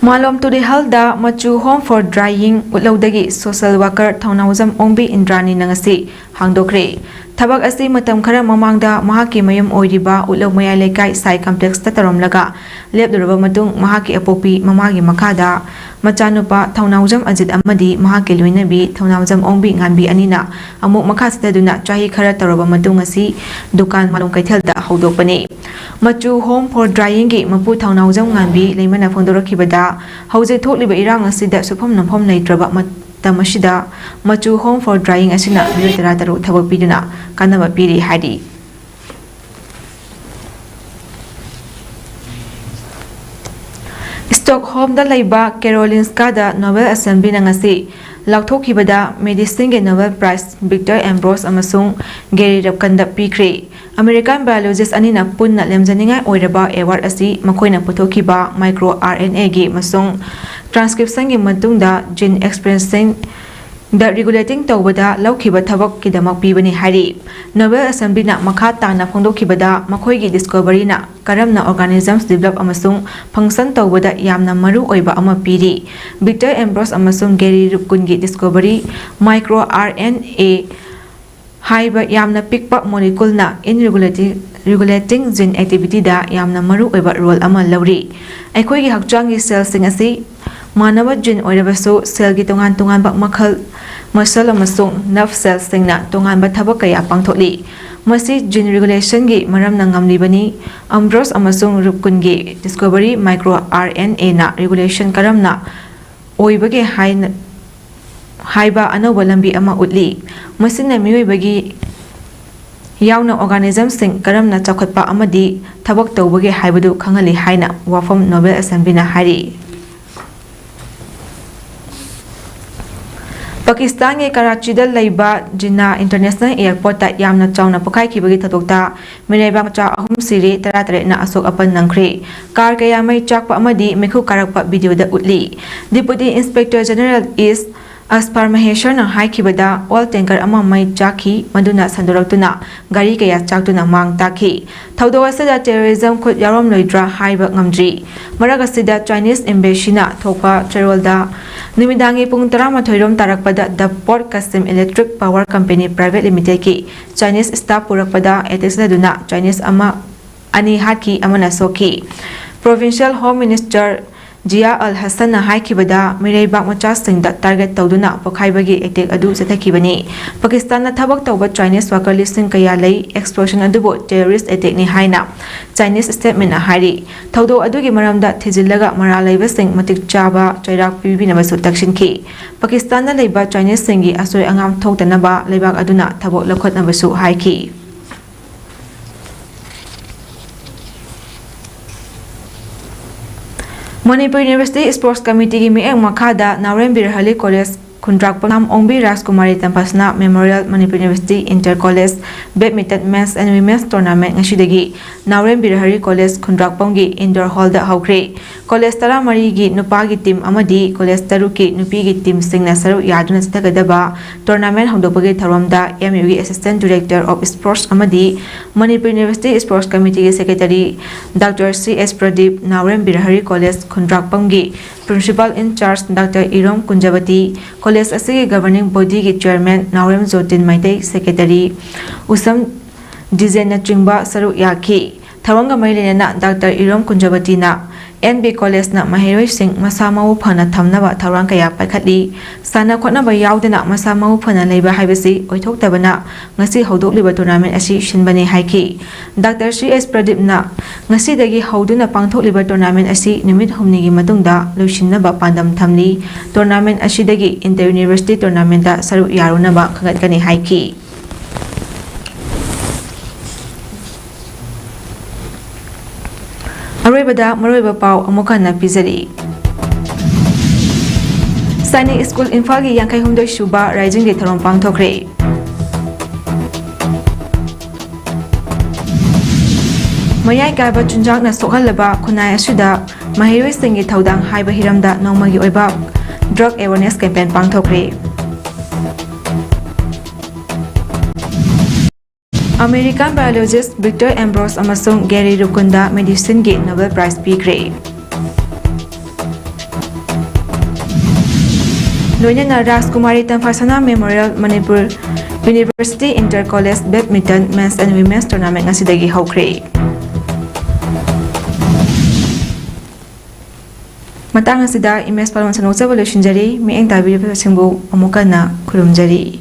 ꯃꯥꯂꯣꯝ ꯇꯨꯔꯦꯍꯜꯗ ꯃꯆꯨ Home for Drying ꯎꯠꯂꯧꯗꯒꯤ social worker ꯊꯧꯅꯥꯎꯖꯝ ꯑꯣꯡꯕꯤ ꯏꯟꯗ꯭ꯔꯥꯅꯤꯅ ꯉꯁꯤ ꯍꯥꯡꯗꯣꯛꯈ꯭ꯔꯦ꯫ ꯊꯕꯛ ꯑꯁꯤ ꯃꯇꯝ ꯈꯔ ꯃꯃꯥꯡꯗ ꯃꯍꯥꯛꯀꯤ ꯃꯌꯨꯝ ꯑꯣꯏꯔꯤꯕ ꯎꯠꯂꯧ ꯃꯌꯥꯏ ꯂꯩꯀꯥꯏ ꯁꯥꯏ complex ꯇ ꯇꯧꯔꯝꯂꯒ ꯂꯦꯞꯂꯨꯔꯕ ꯃꯇꯨꯡ ꯃꯍꯥꯛꯀꯤ ꯑꯄꯣꯛꯄꯤ ꯃꯃꯥꯒꯤ ꯃꯈꯥꯗ ꯃꯆꯥꯅꯨꯄꯥ ꯊꯧꯅꯥꯎꯖꯝ ꯑꯖꯤꯠ ꯑꯃꯗꯤ ꯃꯍꯥꯛꯀꯤ ꯂꯣꯏꯅꯕꯤ ꯊꯧꯅꯥꯎꯖꯝ ꯑꯣꯡꯕꯤ ꯉꯥꯟꯕꯤ ꯑꯅꯤꯅ ꯑꯃꯨꯛ ꯃꯈꯥ ꯆꯠꯊꯗꯨꯅ ꯆꯍꯤ ꯈꯔ ꯇꯧꯔꯕ ꯃꯇꯨꯡ ꯉꯁꯤ ꯗꯨꯀꯥꯟ ꯃꯥꯂꯣꯝ ꯀꯩꯊꯦꯜꯗ ꯍꯧꯗꯣꯛꯄꯅꯤ꯫ ꯃꯆꯨ Home for Drying ꯒꯤ ꯃꯄꯨ ꯊꯧꯅꯥꯎꯖꯝ ꯉꯥꯟꯕꯤ ꯂꯩꯃꯅ ꯐꯣꯡꯗꯣꯔꯛꯈꯤꯕꯗ, ꯍꯧꯖꯤꯛ ꯊꯣꯛꯂꯤꯕ ꯏꯔꯥꯡ ꯑꯁꯤꯗ ꯁꯨꯐꯝ ꯅꯣꯝꯐꯝ ꯂꯩꯇ꯭ꯔꯕ ꯃꯇꯝ ꯑꯁꯤꯗ ꯃꯆꯨ Home for Drying ꯑꯁꯤꯅ ꯃꯤꯑꯣꯏ ꯇꯔꯥ ꯇꯔꯨꯛ ꯊꯕꯛ ꯄꯤꯗꯨꯅ ꯀꯥꯟꯅꯕ ꯄꯤꯔꯤ ꯍꯥꯏꯔꯤ꯫ ꯁ꯭ꯇꯣꯛꯍꯣꯝꯗ ꯂꯩꯕ ꯀꯦꯔꯣꯂꯤꯟꯁꯀꯥꯗ Nobel Assembly ꯅ ꯉꯁꯤ ꯂꯥꯎꯊꯣꯛꯈꯤꯕꯗ medicine ꯒꯤ Nobel Prize Victor Ambros ꯑꯃꯁꯨꯡ ꯒꯦꯔꯤ ꯔꯨꯕꯀꯤꯟꯗ ꯄꯤꯈ꯭ꯔꯦ꯫ American biologist ꯑꯅꯤꯅ ꯄꯨꯟꯅ ꯂꯦꯝꯖꯅꯤꯡꯉꯥꯏ ꯑꯣꯏꯔꯕ award ꯑꯁꯤ ꯃꯈꯣꯏꯅ ꯄꯨꯊꯣꯛꯈꯤꯕ micro R N A ꯒꯤ ꯑꯃꯁꯨꯡ transcription ꯒꯤ ꯃꯇꯨꯡꯗ gene expression ꯗ regulating ꯇꯧꯕꯗ ꯂꯧꯈꯤꯕ ꯊꯕꯛꯀꯤꯗꯃꯛ ꯄꯤꯕꯅꯤ ꯍꯥꯏꯔꯤ꯫ Nobel Assembly ꯅ ꯃꯈꯥ ꯇꯥꯅ ꯐꯣꯡꯗꯣꯛꯈꯤꯕꯗ, ꯃꯈꯣꯏꯒꯤ discovery ꯅ ꯀꯔꯝꯅ organisms develop ꯑꯃꯁꯨꯡ function ꯇꯧꯕꯗ ꯌꯥꯝꯅ ꯃꯔꯨ ꯑꯣꯏꯕ ꯑꯃ ꯄꯤꯔꯤ꯫ Victor Ambros ꯑꯃꯁꯨꯡ ꯒꯦꯔꯤ ꯔꯨꯕꯀꯤꯟꯒꯤ discovery, micro R N A ꯍꯥꯏꯕ ꯌꯥꯝꯅ ꯄꯤꯛꯄ molecule ꯅ in regulating, regulating gene activity ꯗ ꯌꯥꯝꯅ ꯃꯔꯨ ꯑꯣꯏꯕ role ꯑꯃ ꯂꯧꯔꯤ꯫ ꯑꯩꯈꯣꯏꯒꯤ ꯍꯛꯆꯥꯡꯒꯤ cell ꯁꯤꯡ ꯑꯁꯤ ꯃꯥꯟꯅꯕ gene ꯑꯣꯏꯔꯕꯁꯨ, cell ꯒꯤ ꯇꯣꯉꯥꯟ ꯇꯣꯉꯥꯟꯕ ꯃꯈꯜ, muscle ꯑꯃꯁꯨꯡ nerve cell ꯁꯤꯡꯅ ꯇꯣꯉꯥꯟꯕ ꯊꯕꯛ ꯀꯌꯥ ꯄꯥꯡꯊꯣꯛꯂꯤ꯫ ꯃꯁꯤ gene regulation ꯒꯤ ꯃꯔꯝꯅ ꯉꯝꯂꯤꯕꯅꯤ꯫ Ambros ꯑꯃꯁꯨꯡ ꯔꯨꯕꯀꯤꯟꯒꯤ discovery, micro R N A ꯅ regulation ꯀꯔꯝꯅ ꯑꯣꯏꯕꯒꯦ ꯍꯥꯏꯅ, ꯍꯥꯏꯕ ꯑꯅꯧꯕ ꯂꯝꯕꯤ ꯑꯃ ꯎꯠꯂꯤ꯫ ꯃꯁꯤꯅ ꯃꯤꯑꯣꯏꯕꯒꯤ ꯌꯥꯎꯅ organism ꯁꯤꯡ ꯀꯔꯝꯅ ꯆꯥꯎꯈꯠꯄ ꯑꯃꯗꯤ ꯊꯕꯛ ꯇꯧꯕꯒꯦ ꯍꯥꯏꯕꯗꯨ ꯈꯪꯍꯜꯂꯤ ꯍꯥꯏꯅ ꯋꯥꯐꯝ Nobel Assembly ꯅ ꯍꯥꯏꯔꯤ꯫ ꯄꯥꯀꯤꯁꯇꯥꯟꯒꯤ ꯀꯔꯥꯆꯤꯗ ꯂꯩꯕ ꯖꯤꯟꯅꯥ International Airport ꯇ ꯌꯥꯝꯅ ꯆꯥꯎꯅ ꯄꯣꯈꯥꯏꯈꯤꯕꯒꯤ ꯊꯧꯗꯣꯛꯇ ꯃꯤꯔꯩꯕꯥꯛ ꯃꯆꯥ ꯑꯍꯨꯝ ꯁꯤꯔꯦ, ꯇꯔꯥꯇꯔꯦꯠꯅ ꯑꯁꯣꯛ ꯑꯄꯟ ꯅꯪꯈ꯭ꯔꯦ꯫ Car ꯀꯌꯥ ꯃꯩ ꯆꯥꯛꯄ ꯑꯃꯗꯤ ꯃꯩꯈꯨ ꯀꯥꯔꯛꯄ video ꯗ ꯎꯠꯂꯤ꯫ Deputy Inspector General East ꯑꯁꯐꯥꯔ ꯃꯍꯦꯁꯔꯅ ꯍꯥꯏꯈꯤꯕꯗ, ꯑꯣꯏꯜ ꯇꯦꯡꯀꯔ ꯑꯃ ꯃꯩ ꯆꯥꯛꯈꯤ, ꯃꯗꯨꯅ ꯁꯟꯗꯣꯔꯛꯇꯨꯅ ꯒꯥꯔꯤ ꯀꯌꯥ ꯆꯥꯛꯇꯨꯅ ꯃꯥꯡ ꯇꯥꯛꯈꯤ꯫ ꯊꯧꯗꯣꯛ ꯑꯁꯤꯗ ꯇꯦꯔꯣꯔꯤꯖꯝ ꯈꯨꯠ ꯌꯥꯎꯔꯝꯂꯣꯏꯗ꯭ꯔꯥ ꯍꯥꯏꯕ ꯉꯝꯗ꯭ꯔꯤ꯫ ꯃꯔꯛ ꯑꯁꯤꯗ, ꯆꯥꯏꯅꯤꯁ ꯏꯝꯕꯦꯁꯤꯅ ꯊꯣꯛꯄ ꯆꯦꯔꯣꯜꯗ, ꯅꯨꯃꯤꯗꯥꯡꯒꯤ ꯄꯨꯡ ꯇꯔꯥꯃꯥꯊꯣꯏ ꯔꯣꯝ ꯇꯥꯔꯛꯄꯗ ꯗ port Qasim electric power company private ꯂꯤꯃꯤꯇꯦꯗꯀꯤ ꯆꯥꯏꯅꯤꯁ ꯁ꯭ꯇꯥꯐ ꯄꯨꯔꯛꯄꯗ ꯑꯦꯇꯦꯛ ꯆꯠꯊꯗꯨꯅ ꯆꯥꯏꯅꯤꯁ ꯑꯃ, ꯑꯅꯤ ꯍꯥꯠꯈꯤ, ꯑꯃꯅ ꯁꯣꯛꯈꯤ꯫ ꯄ꯭ꯔꯣꯚꯤꯟꯁꯤꯌꯦꯜ ꯍꯣꯝ ꯃꯤꯅꯤꯁꯇꯔ ꯖꯤꯌꯥ ꯑꯜ ꯍꯁꯟꯅ ꯍꯥꯏꯈꯤꯕꯗ, ꯃꯤꯔꯩꯕꯥꯛ ꯃꯆꯥꯁꯤꯡꯗ ꯇꯥꯔꯒꯦꯠ ꯇꯧꯗꯨꯅ ꯄꯣꯈꯥꯏꯕꯒꯤ ꯑꯦꯇꯦꯛ ꯑꯗꯨ ꯆꯠꯊꯈꯤꯕꯅꯤ꯫ ꯄꯥꯀꯤꯁꯇꯥꯟꯗ ꯊꯕꯛ ꯇꯧꯕ ꯆꯥꯏꯅꯤꯁ ꯋꯥꯀꯔ ꯂꯤꯁꯤꯡ ꯀꯌꯥ ꯂꯩ꯫ ꯑꯦꯛꯁꯄ꯭ꯂꯣꯁꯟ ꯑꯗꯨꯕꯨ ꯇꯦꯔꯣꯔꯤꯁ ꯑꯦꯇꯦꯛꯅꯤ ꯍꯥꯏꯅ ꯆꯥꯏꯅꯤꯁ ꯁ꯭ꯇꯦꯠꯃꯦꯟꯅ ꯍꯥꯏꯔꯤ꯫ ꯊꯧꯗꯣꯛ ꯑꯗꯨꯒꯤ ꯃꯔꯝꯗ ꯊꯤꯖꯤꯜꯂꯒ ꯃꯔꯥꯜ ꯂꯩꯕꯁꯤꯡ ꯃꯇꯤꯛ ꯆꯥꯕ ꯆꯩꯔꯥꯛ ꯄꯤꯕꯤꯅꯕꯁꯨ ꯇꯛꯁꯤꯟꯈꯤ꯫ ꯄꯥꯀꯤꯁꯇꯥꯟꯗ ꯂꯩꯕ ꯆꯥꯏꯅꯤꯁꯁꯤꯡꯒꯤ ꯑꯁꯣꯏ ꯑꯉꯥꯝ ꯊꯣꯛꯇꯅꯕ ꯂꯩꯕꯥꯛ ꯑꯗꯨꯅ ꯊꯕꯛ ꯂꯧꯈꯠꯅꯕꯁꯨ ꯍꯥꯏꯈꯤ꯫ ꯃꯅꯤꯄꯨꯔ ꯌꯨꯅꯤꯚꯔꯁꯤꯇꯤ ꯁ꯭ꯄꯣꯔꯠꯁ ꯀꯃꯤꯇꯤꯒꯤ ꯃꯤꯠꯌꯦꯡ ꯃꯈꯥꯗ ꯅꯥꯎꯔꯦꯝ ꯕꯤꯔꯍꯜꯂꯤ ꯀꯣꯂꯦꯖ ꯈꯨꯟꯗ꯭ꯔꯥꯛꯄꯝ ꯑꯣꯡꯕꯤ Rajkumari Tamphasana memorial Manipur university inter college badminton men's and women's tournament ꯉꯁꯤꯗꯒꯤ ꯅꯥꯎꯔꯦꯝ ꯕꯤꯔꯍꯔꯤ ꯀꯣꯂꯦꯖ ꯈꯨꯟꯗ꯭ꯔꯥꯛꯄꯝꯒꯤ ꯏꯟꯗꯣꯔ ꯍꯣꯜꯗ ꯍꯧꯈ꯭ꯔꯦ꯫ ꯀꯣꯂꯦꯖ ꯇꯔꯥꯃꯔꯤꯒꯤ ꯅꯨꯄꯥꯒꯤ ꯇꯤꯝ ꯑꯃꯗꯤ ꯀꯣꯂꯦꯖ ꯇꯔꯨꯛꯀꯤ ꯅꯨꯄꯤꯒꯤ ꯇꯤꯝꯁꯤꯡꯅ ꯁꯔꯨꯛ ꯌꯥꯗꯨꯅ ꯆꯠꯊꯒꯗꯕ ꯇꯣꯔꯅꯥꯃꯦꯟꯠ ꯍꯧꯗꯣꯛꯄꯒꯤ ꯊꯧꯔꯝꯗ ꯑꯦꯝ ꯌꯨꯒꯤ ꯑꯦꯁꯤꯁꯇꯦꯟꯠ ꯗꯤꯔꯦꯛꯇꯔ ꯑꯣꯐ ꯁ꯭ꯄꯣꯔꯠꯁ ꯑꯃꯗꯤ ꯃꯅꯤꯄꯨꯔ ꯌꯨꯅꯤꯚꯔꯁꯤꯇꯤ ꯁ꯭ꯄꯣꯔꯠꯁ ꯀꯃꯤꯇꯤꯒꯤ secretary doctor C S Pradeep, Naorem Birahari college ꯈꯨꯟꯗ꯭ꯔꯥꯛꯄꯝꯒꯤ principal in charge doctor Irom Kunjabati, college ꯑꯁꯤꯒꯤ ꯒꯕꯔꯅꯤꯡ ꯕꯣꯗꯤꯒꯤ ꯆꯤꯌꯔꯃꯦꯟ ꯅꯥꯎꯔꯦꯝ ꯖꯣꯇꯤꯟ ꯃꯩꯇꯩ, ꯁꯦꯀ꯭ꯔꯦꯇꯔꯤ ꯎꯁꯝ ꯗꯤꯖꯦꯟꯅꯆꯤꯡꯕ ꯁꯔꯨꯛ ꯌꯥꯈꯤ꯫ ꯊꯧꯔꯝꯒ ꯃꯔꯤ ꯂꯩꯅꯅ ꯗꯥꯛꯇꯔ ꯏꯔꯣꯝ ꯀꯨꯟꯖꯕꯇꯤꯅ ꯑꯦꯟ ꯕꯤ ꯀꯣꯂꯦꯖꯅ ꯃꯍꯩꯔꯣꯏꯁꯤꯡ ꯃꯁꯥ ꯃꯎ ꯐꯅ ꯊꯝꯅꯕ ꯊꯧꯔꯥꯡ ꯀꯌꯥ ꯄꯥꯏꯈꯠꯂꯤ꯫ ꯁꯥꯟꯅ ꯈꯣꯠꯅꯕ ꯌꯥꯎꯗꯅ ꯃꯁꯥ ꯃꯎ ꯐꯅ ꯂꯩꯕ ꯍꯥꯏꯕꯁꯤ ꯑꯣꯏꯊꯣꯛꯇꯕꯅ ꯉꯁꯤ ꯍꯧꯗꯣꯛꯂꯤꯕ ꯇꯣꯔꯅꯥꯃꯦꯟꯠ ꯑꯁꯤ ꯁꯤꯟꯕꯅꯤ ꯍꯥꯏꯈꯤ꯫ ꯗꯥꯛꯇꯔ ꯁꯤ ꯑꯦꯁ ꯄ꯭ꯔꯗꯤꯞꯅ ꯉꯁꯤꯗꯒꯤ ꯍꯧꯗꯨꯅ ꯄꯥꯡꯊꯣꯛꯂꯤꯕ ꯇꯣꯔꯅꯥꯃꯦꯟꯠ ꯑꯁꯤ ꯅꯨꯃꯤꯠ ꯍꯨꯝꯅꯤꯒꯤ ꯃꯇꯨꯡꯗ ꯂꯣꯏꯁꯤꯟꯅꯕ ꯄꯥꯟꯗꯝ ꯊꯝꯂꯤ꯫ ꯇꯣꯔꯅꯥꯃꯦꯟꯠ ꯑꯁꯤꯗꯒꯤ ꯏꯟꯇꯔ ꯌꯨꯅꯤꯚꯔꯁꯤꯇꯤ ꯇꯣꯔꯅꯥꯃꯦꯟꯠꯇ ꯁꯔꯨꯛ ꯌꯥꯔꯨꯅꯕ ꯈꯪꯒꯠꯀꯅꯤ ꯍꯥꯏꯈꯤ꯫ ꯑꯔꯣꯏꯕꯗ ꯃꯔꯨꯑꯣꯏꯕ ꯄꯥꯎ ꯑꯃꯨꯛ ꯍꯟꯅ ꯄꯤꯖꯔꯤ꯫ ꯁꯥꯏꯅꯤꯛ ꯁ꯭ꯀꯨꯜ ꯏꯝꯐꯥꯜꯒꯤ ꯌꯥꯡꯈꯩ ꯍꯨꯝꯗꯣꯏ ꯁꯨꯕ ꯔꯥꯏꯖꯤꯡꯒꯤ ꯊꯧꯔꯝ ꯄꯥꯡꯊꯣꯛꯈ꯭ꯔꯦ꯫ ꯃꯌꯥꯏ ꯀꯥꯏꯕ ꯆꯤꯟꯖꯥꯛꯅ ꯁꯣꯛꯍꯜꯂꯕ ꯈꯨꯟꯅꯥꯏ ꯑꯁꯤꯗ ꯃꯍꯩꯔꯣꯏꯁꯤꯡꯒꯤ ꯊꯧꯗꯥꯡ ꯍꯥꯏꯕ ꯍꯤꯔꯝꯗ ꯅꯣꯡꯃꯒꯤ ꯑꯣꯏꯕ drug awareness campaign ꯄꯥꯡꯊꯣꯛꯈ꯭ꯔꯦ꯫ American biologist Victor Ambros ꯑꯃꯁꯨꯡ Gary Rukunda medicine ꯒꯤ Nobel Prize ꯄꯤꯈ꯭ꯔꯦ꯫ ꯂꯣꯏꯅꯅ Rajkumari ꯇꯝꯐꯥꯁꯅꯥ Memorial Manipur University Inter College Badminton Men's and Women's Tournament ꯉꯁꯤꯗꯒꯤ ꯍꯧꯈ꯭ꯔꯦ꯫ ꯃꯇꯥꯡ ꯑꯁꯤꯗ ꯏꯃꯦꯖ ꯄꯥꯂꯣꯟ ꯁꯟꯗꯣꯛꯆꯕ ꯂꯣꯏꯁꯤꯟꯖꯔꯤ꯫ ꯃꯤꯠꯌꯦꯡ ꯇꯥꯕꯤꯔꯤꯕꯁꯤꯡꯕꯨ ꯑꯃꯨꯛ ꯍꯟꯅ ꯈꯨꯔꯨꯝꯖꯔꯤ꯫